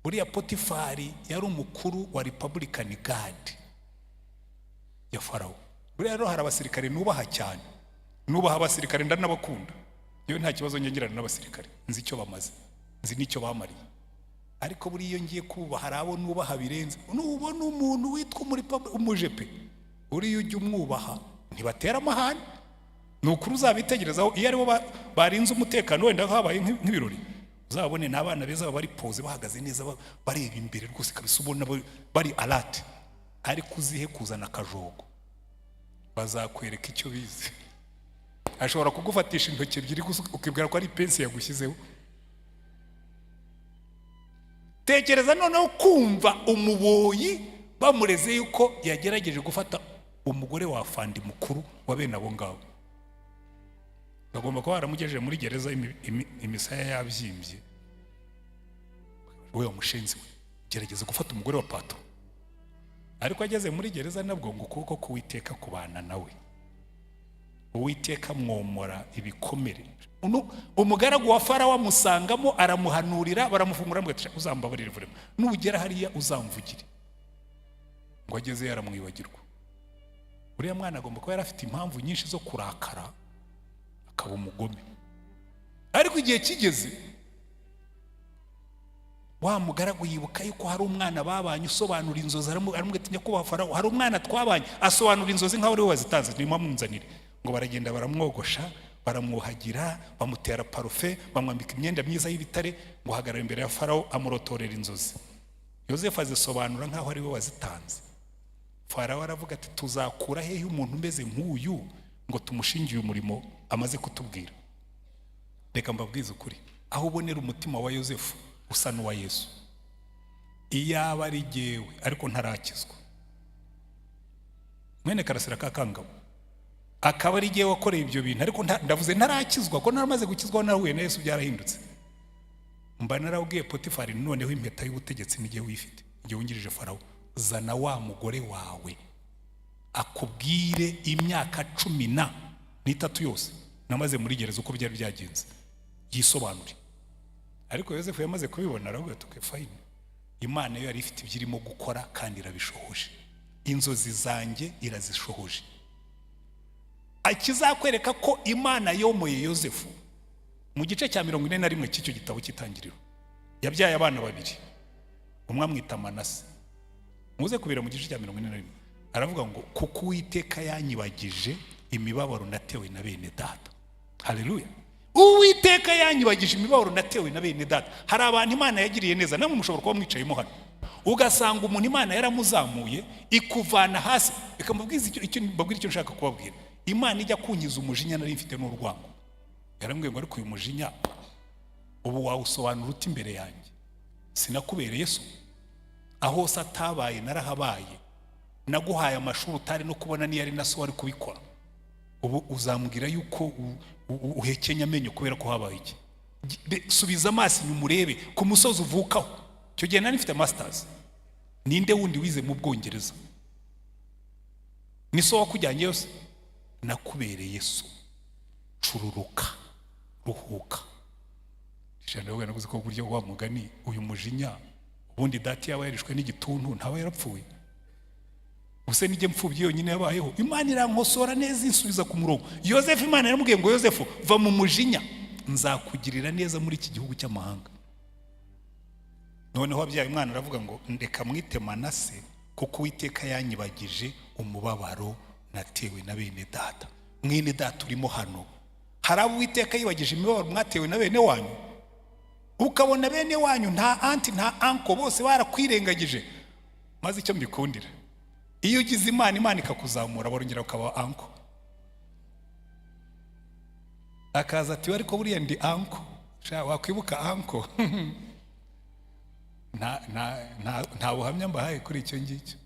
Buriya Potifari yari umukuru wa Republican Guard ya Farawo. Buriya rero hari abasirikare nubaha cyane, nubaha abasirikare, ndanabakunda. Yewe, nta kibazo ngirana n'abasirikare, nzi icyo bamaze, nzi n'icyo bamariye. Ariko buriya iyo ngiye kubaha, hari abo nubaha birenze. Nubona umuntu witwa umujepe, uriya ujya umwubaha, ntibatera amahane. Ni ukuri, uzabitegerezaho, iyo aribo barinze umutekano, wenda habaye nk'ibirori, uzabone ni abana beza, baba bari posé, bahagaze neza, bareba imbere rwose kabisa, ubona bari alert. Ariko uzihe kuzana akajogo, bazakwereka icyo bize. Ashobora kugufatisha intoki ebyiri gusa, ukibwira ko ari ipensi yagushyizeho. Tekereza noneho kumva umuboyi bamureze yuko yagerageje gufata umugore wa fandi mukuru wa bene abo ngabo. Bagomba kuba baramugejeje muri gereza imisaya yabyimbye. "We wa mushenzi we, gerageza gufata umugore wa patron." Ariko ageze muri gereza nabwo ngo ukuboko k'Uwiteka kubana nawe, Uwiteka mwomora ibikomere. Umugaragu wa Farawo amusangamo, aramuhanurira, baramufungura, aramubwira ati: "Uzambabarire vurema, nugera hariya uzamvugire." Ngo agezeyo aramwibagirwa. Uriya mwana agomba kuba yari afite impamvu nyinshi zo kurakara akaba umugome. Ariko igihe kigeze, wa mugaragu yibuka yuko hari umwana babanye usobanura inzozi. Aramubwira ati: "Nyakubahwa Farawo, hari umwana twabanye asobanura inzozi nkaho ari we wazitanze, nimumunzanire." Ngo baragenda baramwogosha. Baramwuhagira, bamutera parufe, bamwambika imyenda myiza y'ibitare, ngo ahagarara imbere ya Farawo, amurotorera inzozi. Yosefu azisobanura nk'aho ari we wazitanze. Farawo aravuga ati: "Tuzakura hehe umuntu umeze nk'uyu ngo tumushingiye umurimo amaze kutubwira?" Reka mbabwize ukuri, aho ubonera umutima wa Yosefu usa n'uwa Yesu: iyaba ari jyewe ariko ntarakizwa, mwene Karasira ka Kangabo, akaba ari jyewe wakoreye ibyo bintu, ariko ndavuze ntarakizwa, ko naramaze gukizwa, nahuye na Yesu, byarahindutse, mba narabwiye Potifari: "Noneho impeta y'ubutegetsi ni jyewe uyifite, igihe wungirije Farawo, zana wa mugore wawe akubwire imyaka 13 yose namaze muri gereza uko byari byagenze, yisobanure." Ariko Yosefu yamaze kubibona, aravuga ati: "Fine." Imana yo yari ifite ibyo irimo gukora kandi irabishohoje, inzozi zanjye irazishohoje. Ikizakwereka ko Imana yomoye Yosefu, mu gice cya 41 cy'icyo gitabo cy'Itangiriro, yabyaye abana babiri, umwe amwita Manase. Muze kubira mu gice cya 41, aravuga ngo: "Kuko Uwiteka yanyibagije imibabaro natewe na bene data." Haleluya! Uwiteka yanyibagije imibabaro natewe na bene data. Hari abantu Imana yagiriye neza, namwe mushobora kuba mwicayemo hano, ugasanga umuntu Imana yaramuzamuye, ikuvana hasi. Reka mbabwize icyo mbabwire, icyo nshaka kubabwira: Imana ijya kunkiza umujinya nari mfite n'urwango, yarambwiye ngo: "Ariko uyu mujinya ubu wawusobanura ute imbere yanjye? Sinakubereye so? Aho hose atabaye narahabaye. Naguhaye amashuri utari no kubona, niyo ari na so wari kubikora. Ubu uzambwira yuko uhekenya amenyo kubera ko habaye iki? Subiza amaso inyuma urebe ku musozi uvukaho. Icyo gihe nari mfite masters. Ninde wundi wize mu Bwongereza? Ni so wakujyanye yose. Nakubereye so, cururuka, ruhuka." Ijambo navuze ko buryo wa mugani, uyu mujinya ubundi data yaba yarishwe n'igituntu, ntaba yarapfuye. Ubuse nijye mfubyi yonyine yabayeho? Imana irankosora neza, insubiza ku murongo. Yosefu, Imana yaramubwiye ngo: "Yosefu, va mu mujinya, nzakugirira neza muri iki gihugu cy'amahanga." Noneho abyaye umwana, aravuga ngo: "Ndeka mwite Manase, kuko Uwiteka yanyibagije umubabaro natewe na bene data." Mwene data urimo hano, hari abo Uwiteka yibagije imibabaro mwatewe na bene wanyu, ukabona bene wanyu, nta aunty, nta uncle, bose barakwirengagije. Maze icyo mbikundira, iyo ugize Imana, Imana ikakuzamura, barongera ukaba uncle, akaza ati: "Ariko buriya ndi uncle." Sha, wakwibuka uncle. Nta buhamya mbahaye kuri icyo ngicyo,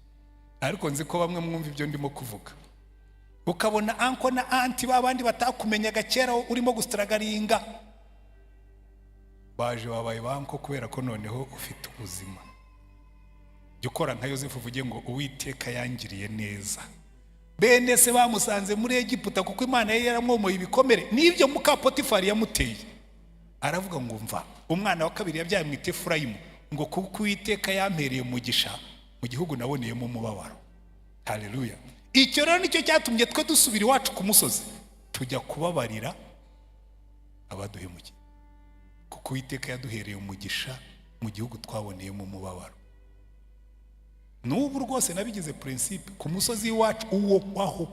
ariko nzi ko bamwe mwumva ibyo ndimo kuvuga. Ukabona uncle na aunty, ba bandi batakumenyaga kera urimo gustrugglinga, baje babaye ba uncle kubera ko noneho ufite ubuzima. Jya ukora nka Yosefu, uvuge ngo: "Uwiteka yangiriye neza." Bene se bamusanze muri Egiputa, kuko Imana yari yaramwomoye ibikomere n'ibyo muka Potifari yamuteye. Aravuga ngo: "Mva." Umwana wa kabiri yabyaye mu Efurayimu, ngo: "Kuko Uwiteka yampereye umugisha mu gihugu naboneyemo umubabaro." Haleluya! Icyo rero nicyo cyatumye twe dusubira iwacu ku musozi, tujya kubabarira abaduhemukiye, kuko Uwiteka yaduhereye umugisha mu gihugu twaboneyemo umubabaro. N'ubu rwose nabigize principe, ku musozi w'iwacu uwo waho,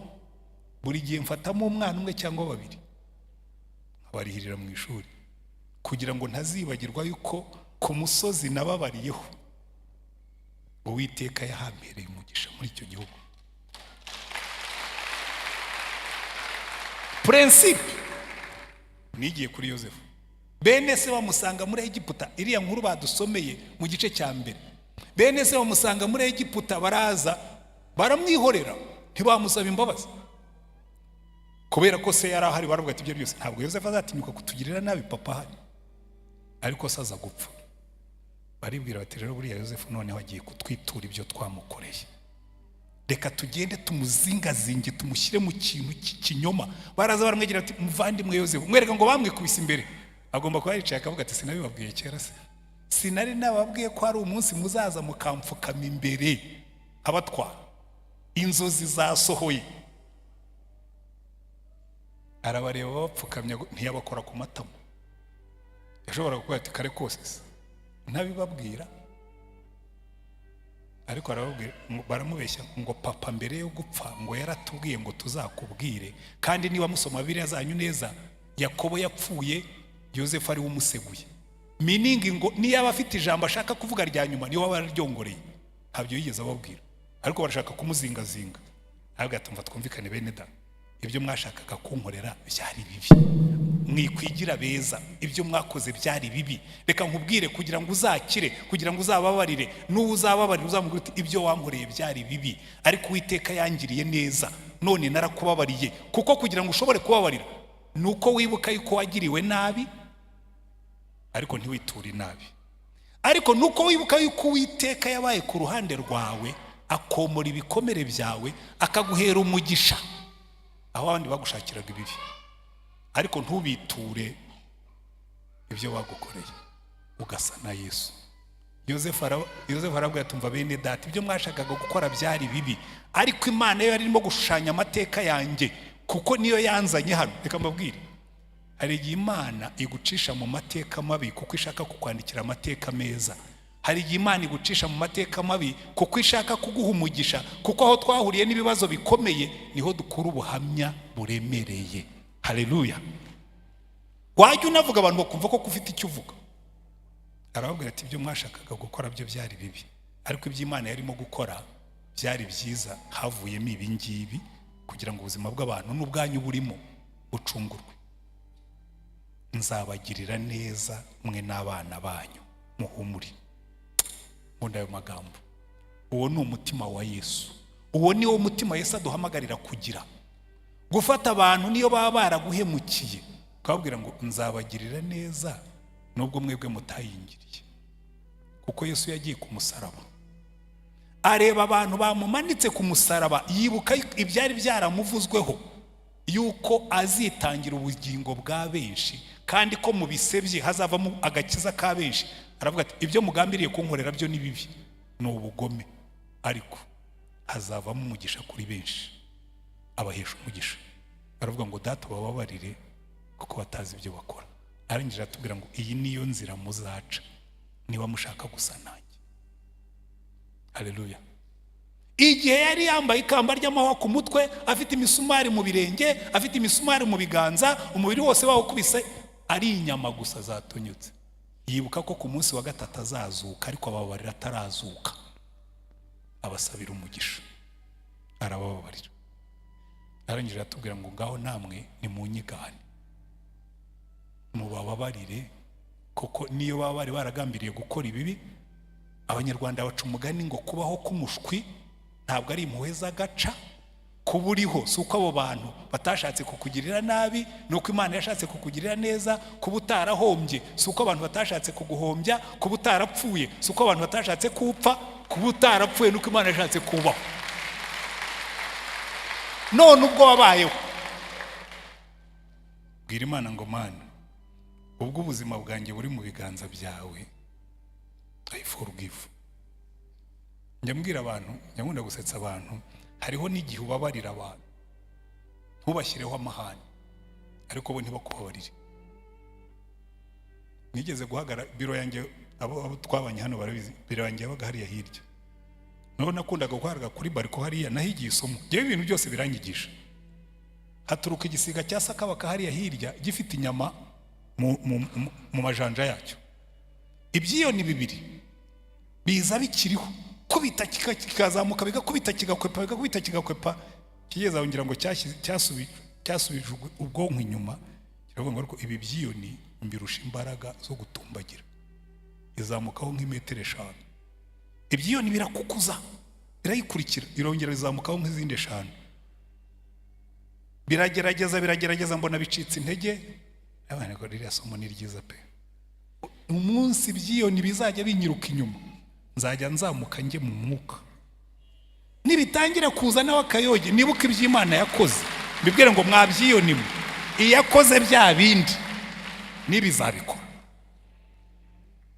buri gihe mfatamo umwana umwe cyangwa babiri, nkabarihirira mu ishuri, kugira ngo ntazibagirwa yuko ku musozi nababariyeho Uwiteka yahampereye umugisha muri icyo gihugu. Principe nigiye kuri Yosefu. Bene se bamusanga muri Egiputa, iriya nkuru badusomeye mu gice cya mbere, bene se bamusanga muri Egiputa, baraza baramwihorera, ntibamusaba imbabazi kubera ko se yari ahari. Baravuga ati: "Ibyo byose ntabwo Yosefu azatinyuka kutugirira nabi papa ahari." Ariko se aza gupfa, baribwira bati: "Rero buriya Yosefu noneho agiye kutwitura ibyo twamukoreye, reka tugende tumuzingazinge, tumushyire mu kintu cy'ikinyoma." Baraza baramwegera bati: "Muvandimwe Yosefu." Mwereka ngo bamwikubise imbere, agomba kuba yicaye akavuga ati: "Sinabibabwiye kera se? Sinari nababwiye ko hari umunsi muzaza mukampfukama imbere abatwara? Inzozi zasohoye." Arabareba bapfukamye, ntiyabakora ku matama. Yashobora kuvuga ati: "Kare kose se ntabibabwira?" Ariko arababwira, baramubeshya ngo: "Papa mbere yo gupfa ngo yaratubwiye ngo tuzakubwire." Kandi niba musoma Bibiliya zanyu neza Yakobo yapfuye Yosefu ari we umuseguye, meaning ngo niyo afite ijambo ashaka kuvuga rya nyuma, niwe waba yararyongoreye. Ntabyo yigeze ababwira, ariko barashaka kumuzingazinga. Ntabwo atumva. "Twumvikane bene da, ibyo mwashakaga kunkorera byari bibi. Mwikwigira beza, ibyo mwakoze byari bibi." Reka nkubwire, kugira ngo uzakire, kugira ngo uzababarire, n'uwo uzababarira uzamubwira uti: "Ibyo wankoreye byari bibi, ariko Uwiteka yangiriye neza, none narakubabariye." Kuko kugira ngo ushobore kubabarira ni uko wibuka yuko wagiriwe nabi, ariko ntiwiture inabi, ariko nuko wibuka yuko Uwiteka yabaye ku ruhande rwawe, akomora ibikomere byawe, akaguhera umugisha aho abandi bagushakiraga ibibi, ariko ntubiture ibyo bagukoreye, ugasa na Yesu. Yosefu arabwira ati: "Umva bene data, ibyo mwashakaga gukora byari bibi, ariko Imana yo yari irimo gushushanya amateka yanjye, kuko niyo yanzanye hano." Reka mbabwire, hari igihe Imana igucisha mu mateka mabi kuko ishaka kukwandikira amateka meza. Hari igihe Imana igucisha mu mateka mabi kuko ishaka kuguha umugisha, kuko aho twahuriye n'ibibazo bikomeye niho dukura ubuhamya buremereye. Haleluya! Wajya unavuga, abantu bakumva ko ufite icyo uvuga. Arababwira ati: "Ibyo mwashakaga gukora byo byari bibi, ariko ibyo Imana yarimo gukora byari byiza. Havuyemo ibi ngibi kugira ngo ubuzima bw'abantu n'ubwanyu burimo bucungurwe. Nzabagirira neza mwe n'abana banyu, muhumure." Nkunda ayo magambo. Uwo ni umutima wa Yesu. Uwo ni wo mutima Yesu aduhamagarira kugira, gufata abantu niyo baba baraguhemukiye, ukababwira ngo: "Nzabagirira neza nubwo mwebwe mutayingiriye." Kuko Yesu yagiye ku musaraba, areba abantu bamumanitse ku musaraba, yibuka ibyari byaramuvuzweho yuko azitangira ubugingo bwa benshi, kandi ko mu bise bye hazavamo agakiza ka benshi. Aravuga ati: "Ibyo mugambiriye kunkorera byo ni bibi, ni ubugome, ariko hazavamo umugisha kuri benshi." Abahesha umugisha. Aravuga ngo: "Data, bababarire kuko batazi ibyo bakora." Arangije aratubwira ngo: "Iyi niyo nzira muzaca niba mushaka gusa nanjye." Haleluya! Igihe yari yambaye ikamba ry'amahwa ku mutwe, afite imisumari mu birenge, afite imisumari mu biganza, umubiri wose bawukubise ari inyama gusa zatonyotse, yibuka ko ku munsi wa gatatu azazuka, ariko ababarira atarazuka, abasabira umugisha, arabababarira. Arangije aratubwira ngo: "Ngaho namwe nimunyigane, mubababarire, kuko niyo baba bari baragambiriye gukora ibibi." Abanyarwanda baca umugani ngo kubaho k'umushwi ntabwo ari impuhwe z'agaca. Kuba uriho si uko abo bantu batashatse kukugirira nabi, ni uko Imana yashatse kukugirira neza. Kuba utarahombye si uko abantu batashatse kuguhombya. Kuba utarapfuye si uko abantu batashatse kupfa. Kuba utarapfuye ni uko Imana yashatse kubaho. None ubwo wabayeho, bwira Imana ngo: "Mana, ubwo ubuzima bwanjye buri mu biganza byawe, I forgive." Njya mbwira abantu, njya nkunda gusetsa abantu, hariho n'igihe ubabarira abantu, ntubashyireho amahane, ariko bo ntibakubabarire. Nigeze guhagara biro yanjye, abo twabanye hano barabizi, biro yanjye yabaga hariya hirya. Naho nakundaga guhagarara kuri balcon hariya, nahigiye isomo. Ngewe ibintu byose biranyigisha. Haturuka igisiga cya sakabaka hariya hirya, gifite inyama mu majanja yacyo. Ibyiyoni bibiri biza bikiriho, kubita kikazamuka, bigakubita kigakwepa, bigakubita kigakwepa. Kigeze aho ngira ngo cyasubije ubwonko inyuma, kiravuga ngo: "Ariko ibi byiyoni mbirusha imbaraga zo gutumbagira." Izamukaho nk'imetero 5, ibyiyoni birakukuza, birayikurikira, irongera izamukaho nk'izindi 5, biragerageza, biragerageza, mbona bicitse intege. Abana ngo: "Ririya somo ni ryiza pe. Umunsi ibyiyoni bizajya binyiruka inyuma, nzajya nzamuka njye mu mwuka. Nibitangira kuza nawe akayoge, nibuka iby'Imana yakoze, mbibwire ngo: mwabyiyoni mwe, iyakoze bya bindi n'ibizabikora."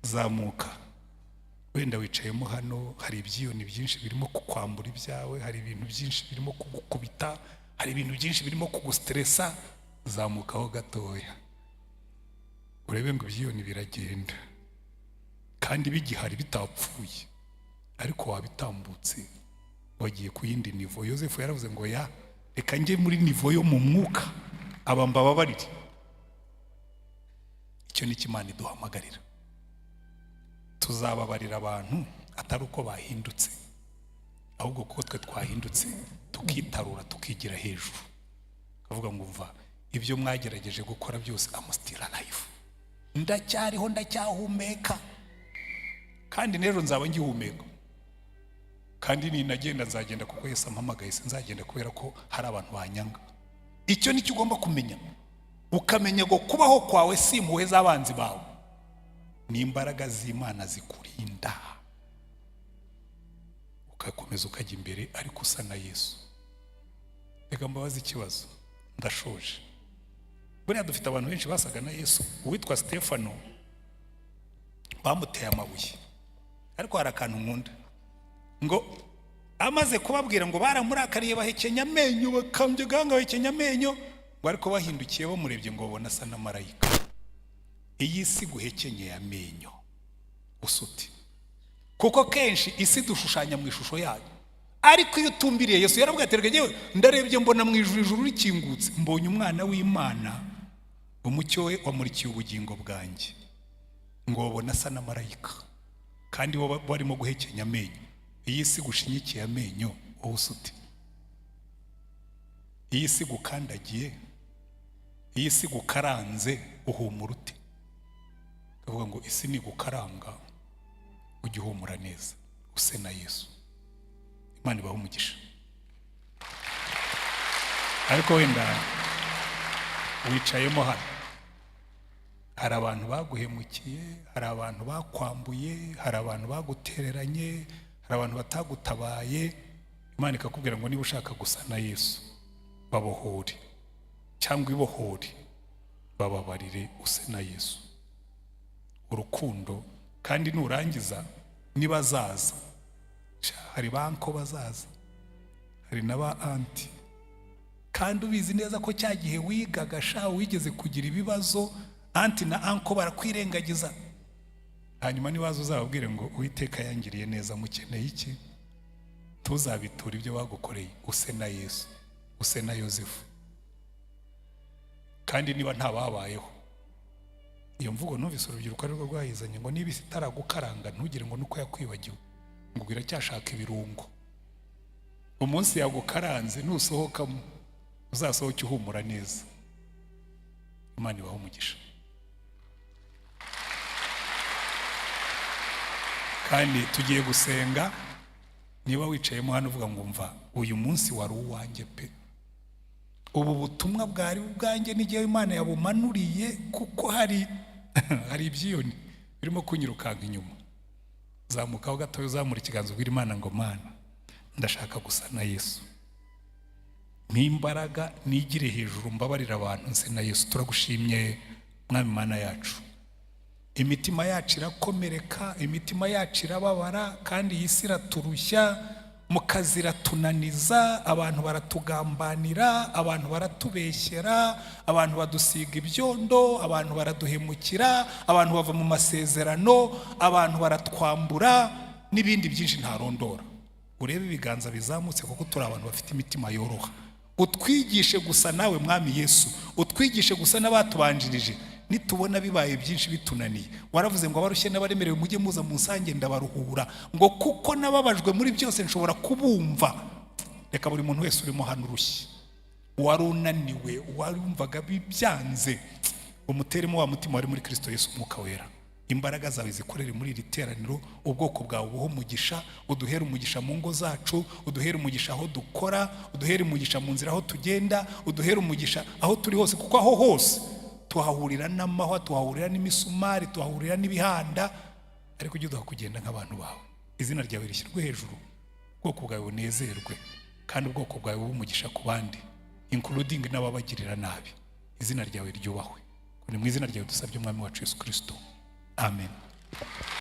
Zamuka. Wenda wicayemo hano, hari ibyiyoni byinshi birimo kukwambura ibyawe, hari ibintu byinshi birimo kugukubita, hari ibintu byinshi birimo kugustressa. Zamukaho gatoya, urebe ngo ibyiyoni biragenda kandi bigihari, bitapfuye, ariko wabitambutse, wagiye ku yindi niveau. Yosefu yaravuze ngo: "Ya, reka njye muri niveau yo mu mwuka, aba mbababarire." Icyo ni cyo Imana iduhamagarira. Tuzababarira abantu atari uko bahindutse, ahubwo kuko twe twahindutse, tukitarura, tukigira hejuru, tukavuga ngo: "Mva ibyo mwagerageje gukora byose, I'm still alive, ndacyariho, ndacyahumeka, kandi n'ejo nzaba ngihumeka, kandi ninagenda nzagenda kuko Yesu ampamagaye, sinzagenda kubera ko hari abantu banyanga." Icyo nicyo ugomba kumenya, ukamenya ngo kubaho kwawe si impuhwe z'abanzi bawe, ni imbaraga z'Imana zikurinda, ugakomeza ukajya imbere ariko usa na Yesu. Reka mbabaze ikibazo, ndashoje. Buriya dufite abantu benshi basaga na Yesu. Uwitwa Stefano bamuteye amabuye, ariko hari akantu nkunda, ngo amaze kubabwira ngo baramurakariye, bahekenya amenyo, bakambye agahanga, bahekenya amenyo, ngo ariko bahindukiye bamurebye ngo babona asa na marayika. Iyi si guhekenyeye amenyo usuti, kuko kenshi isi dushushanya mu ishusho yayo, ariko iyo utumbiriye Yesu, yaravuga ati: "Reka njyewe ndarebye mbona mu ijuru, ijuru rikingutse, mbonye Umwana w'Imana, umucyo we wamurikiye ubugingo bwanjye." Ngo babona asa na marayika kandi bo barimo guhekenya amenyo. Iyi si gushinyikiye amenyo, wowe usute? Iyi si gukandagiye, iyi si gukaranze, uhumura ute? Kavuga ngo isi nigukaranga ujye uhumura neza, use na Yesu. Imana ibahe umugisha. Ariko wenda wicayemo hano, hari abantu baguhemukiye, hari abantu bakwambuye, hari abantu bagutereranye, hari abantu batagutabaye. Imana ikakubwira ngo niba ushaka gusa na Yesu, babohore cyangwa ibohore, bababarire, use na Yesu. Urukundo. Kandi nurangiza nibazaza, hari ba uncle bazaza, hari na ba aunty, kandi ubizi neza ko cya gihe wigaga sha wigeze kugira ibibazo, aunty na uncle barakwirengagiza. Hanyuma nibaza uzababwire ngo: "Uwiteka yangiriye neza, mukeneye iki?" Tuzabitura ibyo bagukoreye, use na Yesu, use na Yosefu. Kandi niba ntababayeho, iyo mvugo numvise urubyiruko arirwo rwayizanye, ngo niba isi itaragukaranga ntugire ngo nuko yakwibagiwe, ngo ubwo iracyashaka ibirungo. Umunsi yagukaranze nusohokamo, uzasohoke uhumura neza. Imana ibahe umugisha. Kandi tugiye gusenga. Niba wicayemo hano uvuga ngo: "Mva uyu munsi wari uwanjye pe, ubu butumwa bwari ubwanjye n'igihe Imana yabumanuriye, kuko hari ibyiyoni birimo kunyirukanka inyuma," zamukaho gatoya, uzamura ikiganza, ubwira Imana ngo: "Mana, ndashaka gusa na Yesu, n'imbaraga nigire hejuru, mbabarira abantu, nse na Yesu." Turagushimye, Mwami Mana yacu. Imitima yacu irakomereka, imitima yacu irababara, kandi iyi si iraturushya, mu kazi iratunaniza, abantu baratugambanira, abantu baratubeshyera, abantu badusiga ibyondo, abantu baraduhemukira, abantu bava mu masezerano, abantu baratwambura, n'ibindi byinshi ntarondora. Urebe ibiganza bizamutse, kuko turi abantu bafite imitima yoroha. Utwigishe gusa nawe, Mwami Yesu, utwigishe gusa n'abatubanjirije. Nitubona bibaye byinshi bitunaniye, waravuze ngo: "Abarushye n'abaremerewe mujye muza mu nsange ndabaruhura," ngo kuko nababajwe muri byose nshobora kubumva. Reka buri muntu wese urimo hano urushye, wari unaniwe, warumvaga byanze, umuteremo wa mutima wari muri Kirisito Yesu. Umwuka Wera, imbaraga zawe zikorere muri iri teraniro. Ubwoko bwawe ubuhe umugisha, uduhere umugisha mu ngo zacu, uduhere umugisha aho dukora, uduhere umugisha mu nzira aho tugenda, uduhere umugisha aho turi hose, kuko aho hose tuhahurira n'amahwa, tuhahurira n'imisumari, tuhahurira n'ibihanda, ariko ujye uduha kugenda nk'abantu bawe. Izina ryawe rishyirwe hejuru, ubwoko bwawe bunezerwe, kandi ubwoko bwawe bube umugisha ku bandi, including n'ababagirira nabi. Izina ryawe ryubahwe. Ni mu izina ryawe dusabye, Umwami wacu Yesu Kirisito, amen.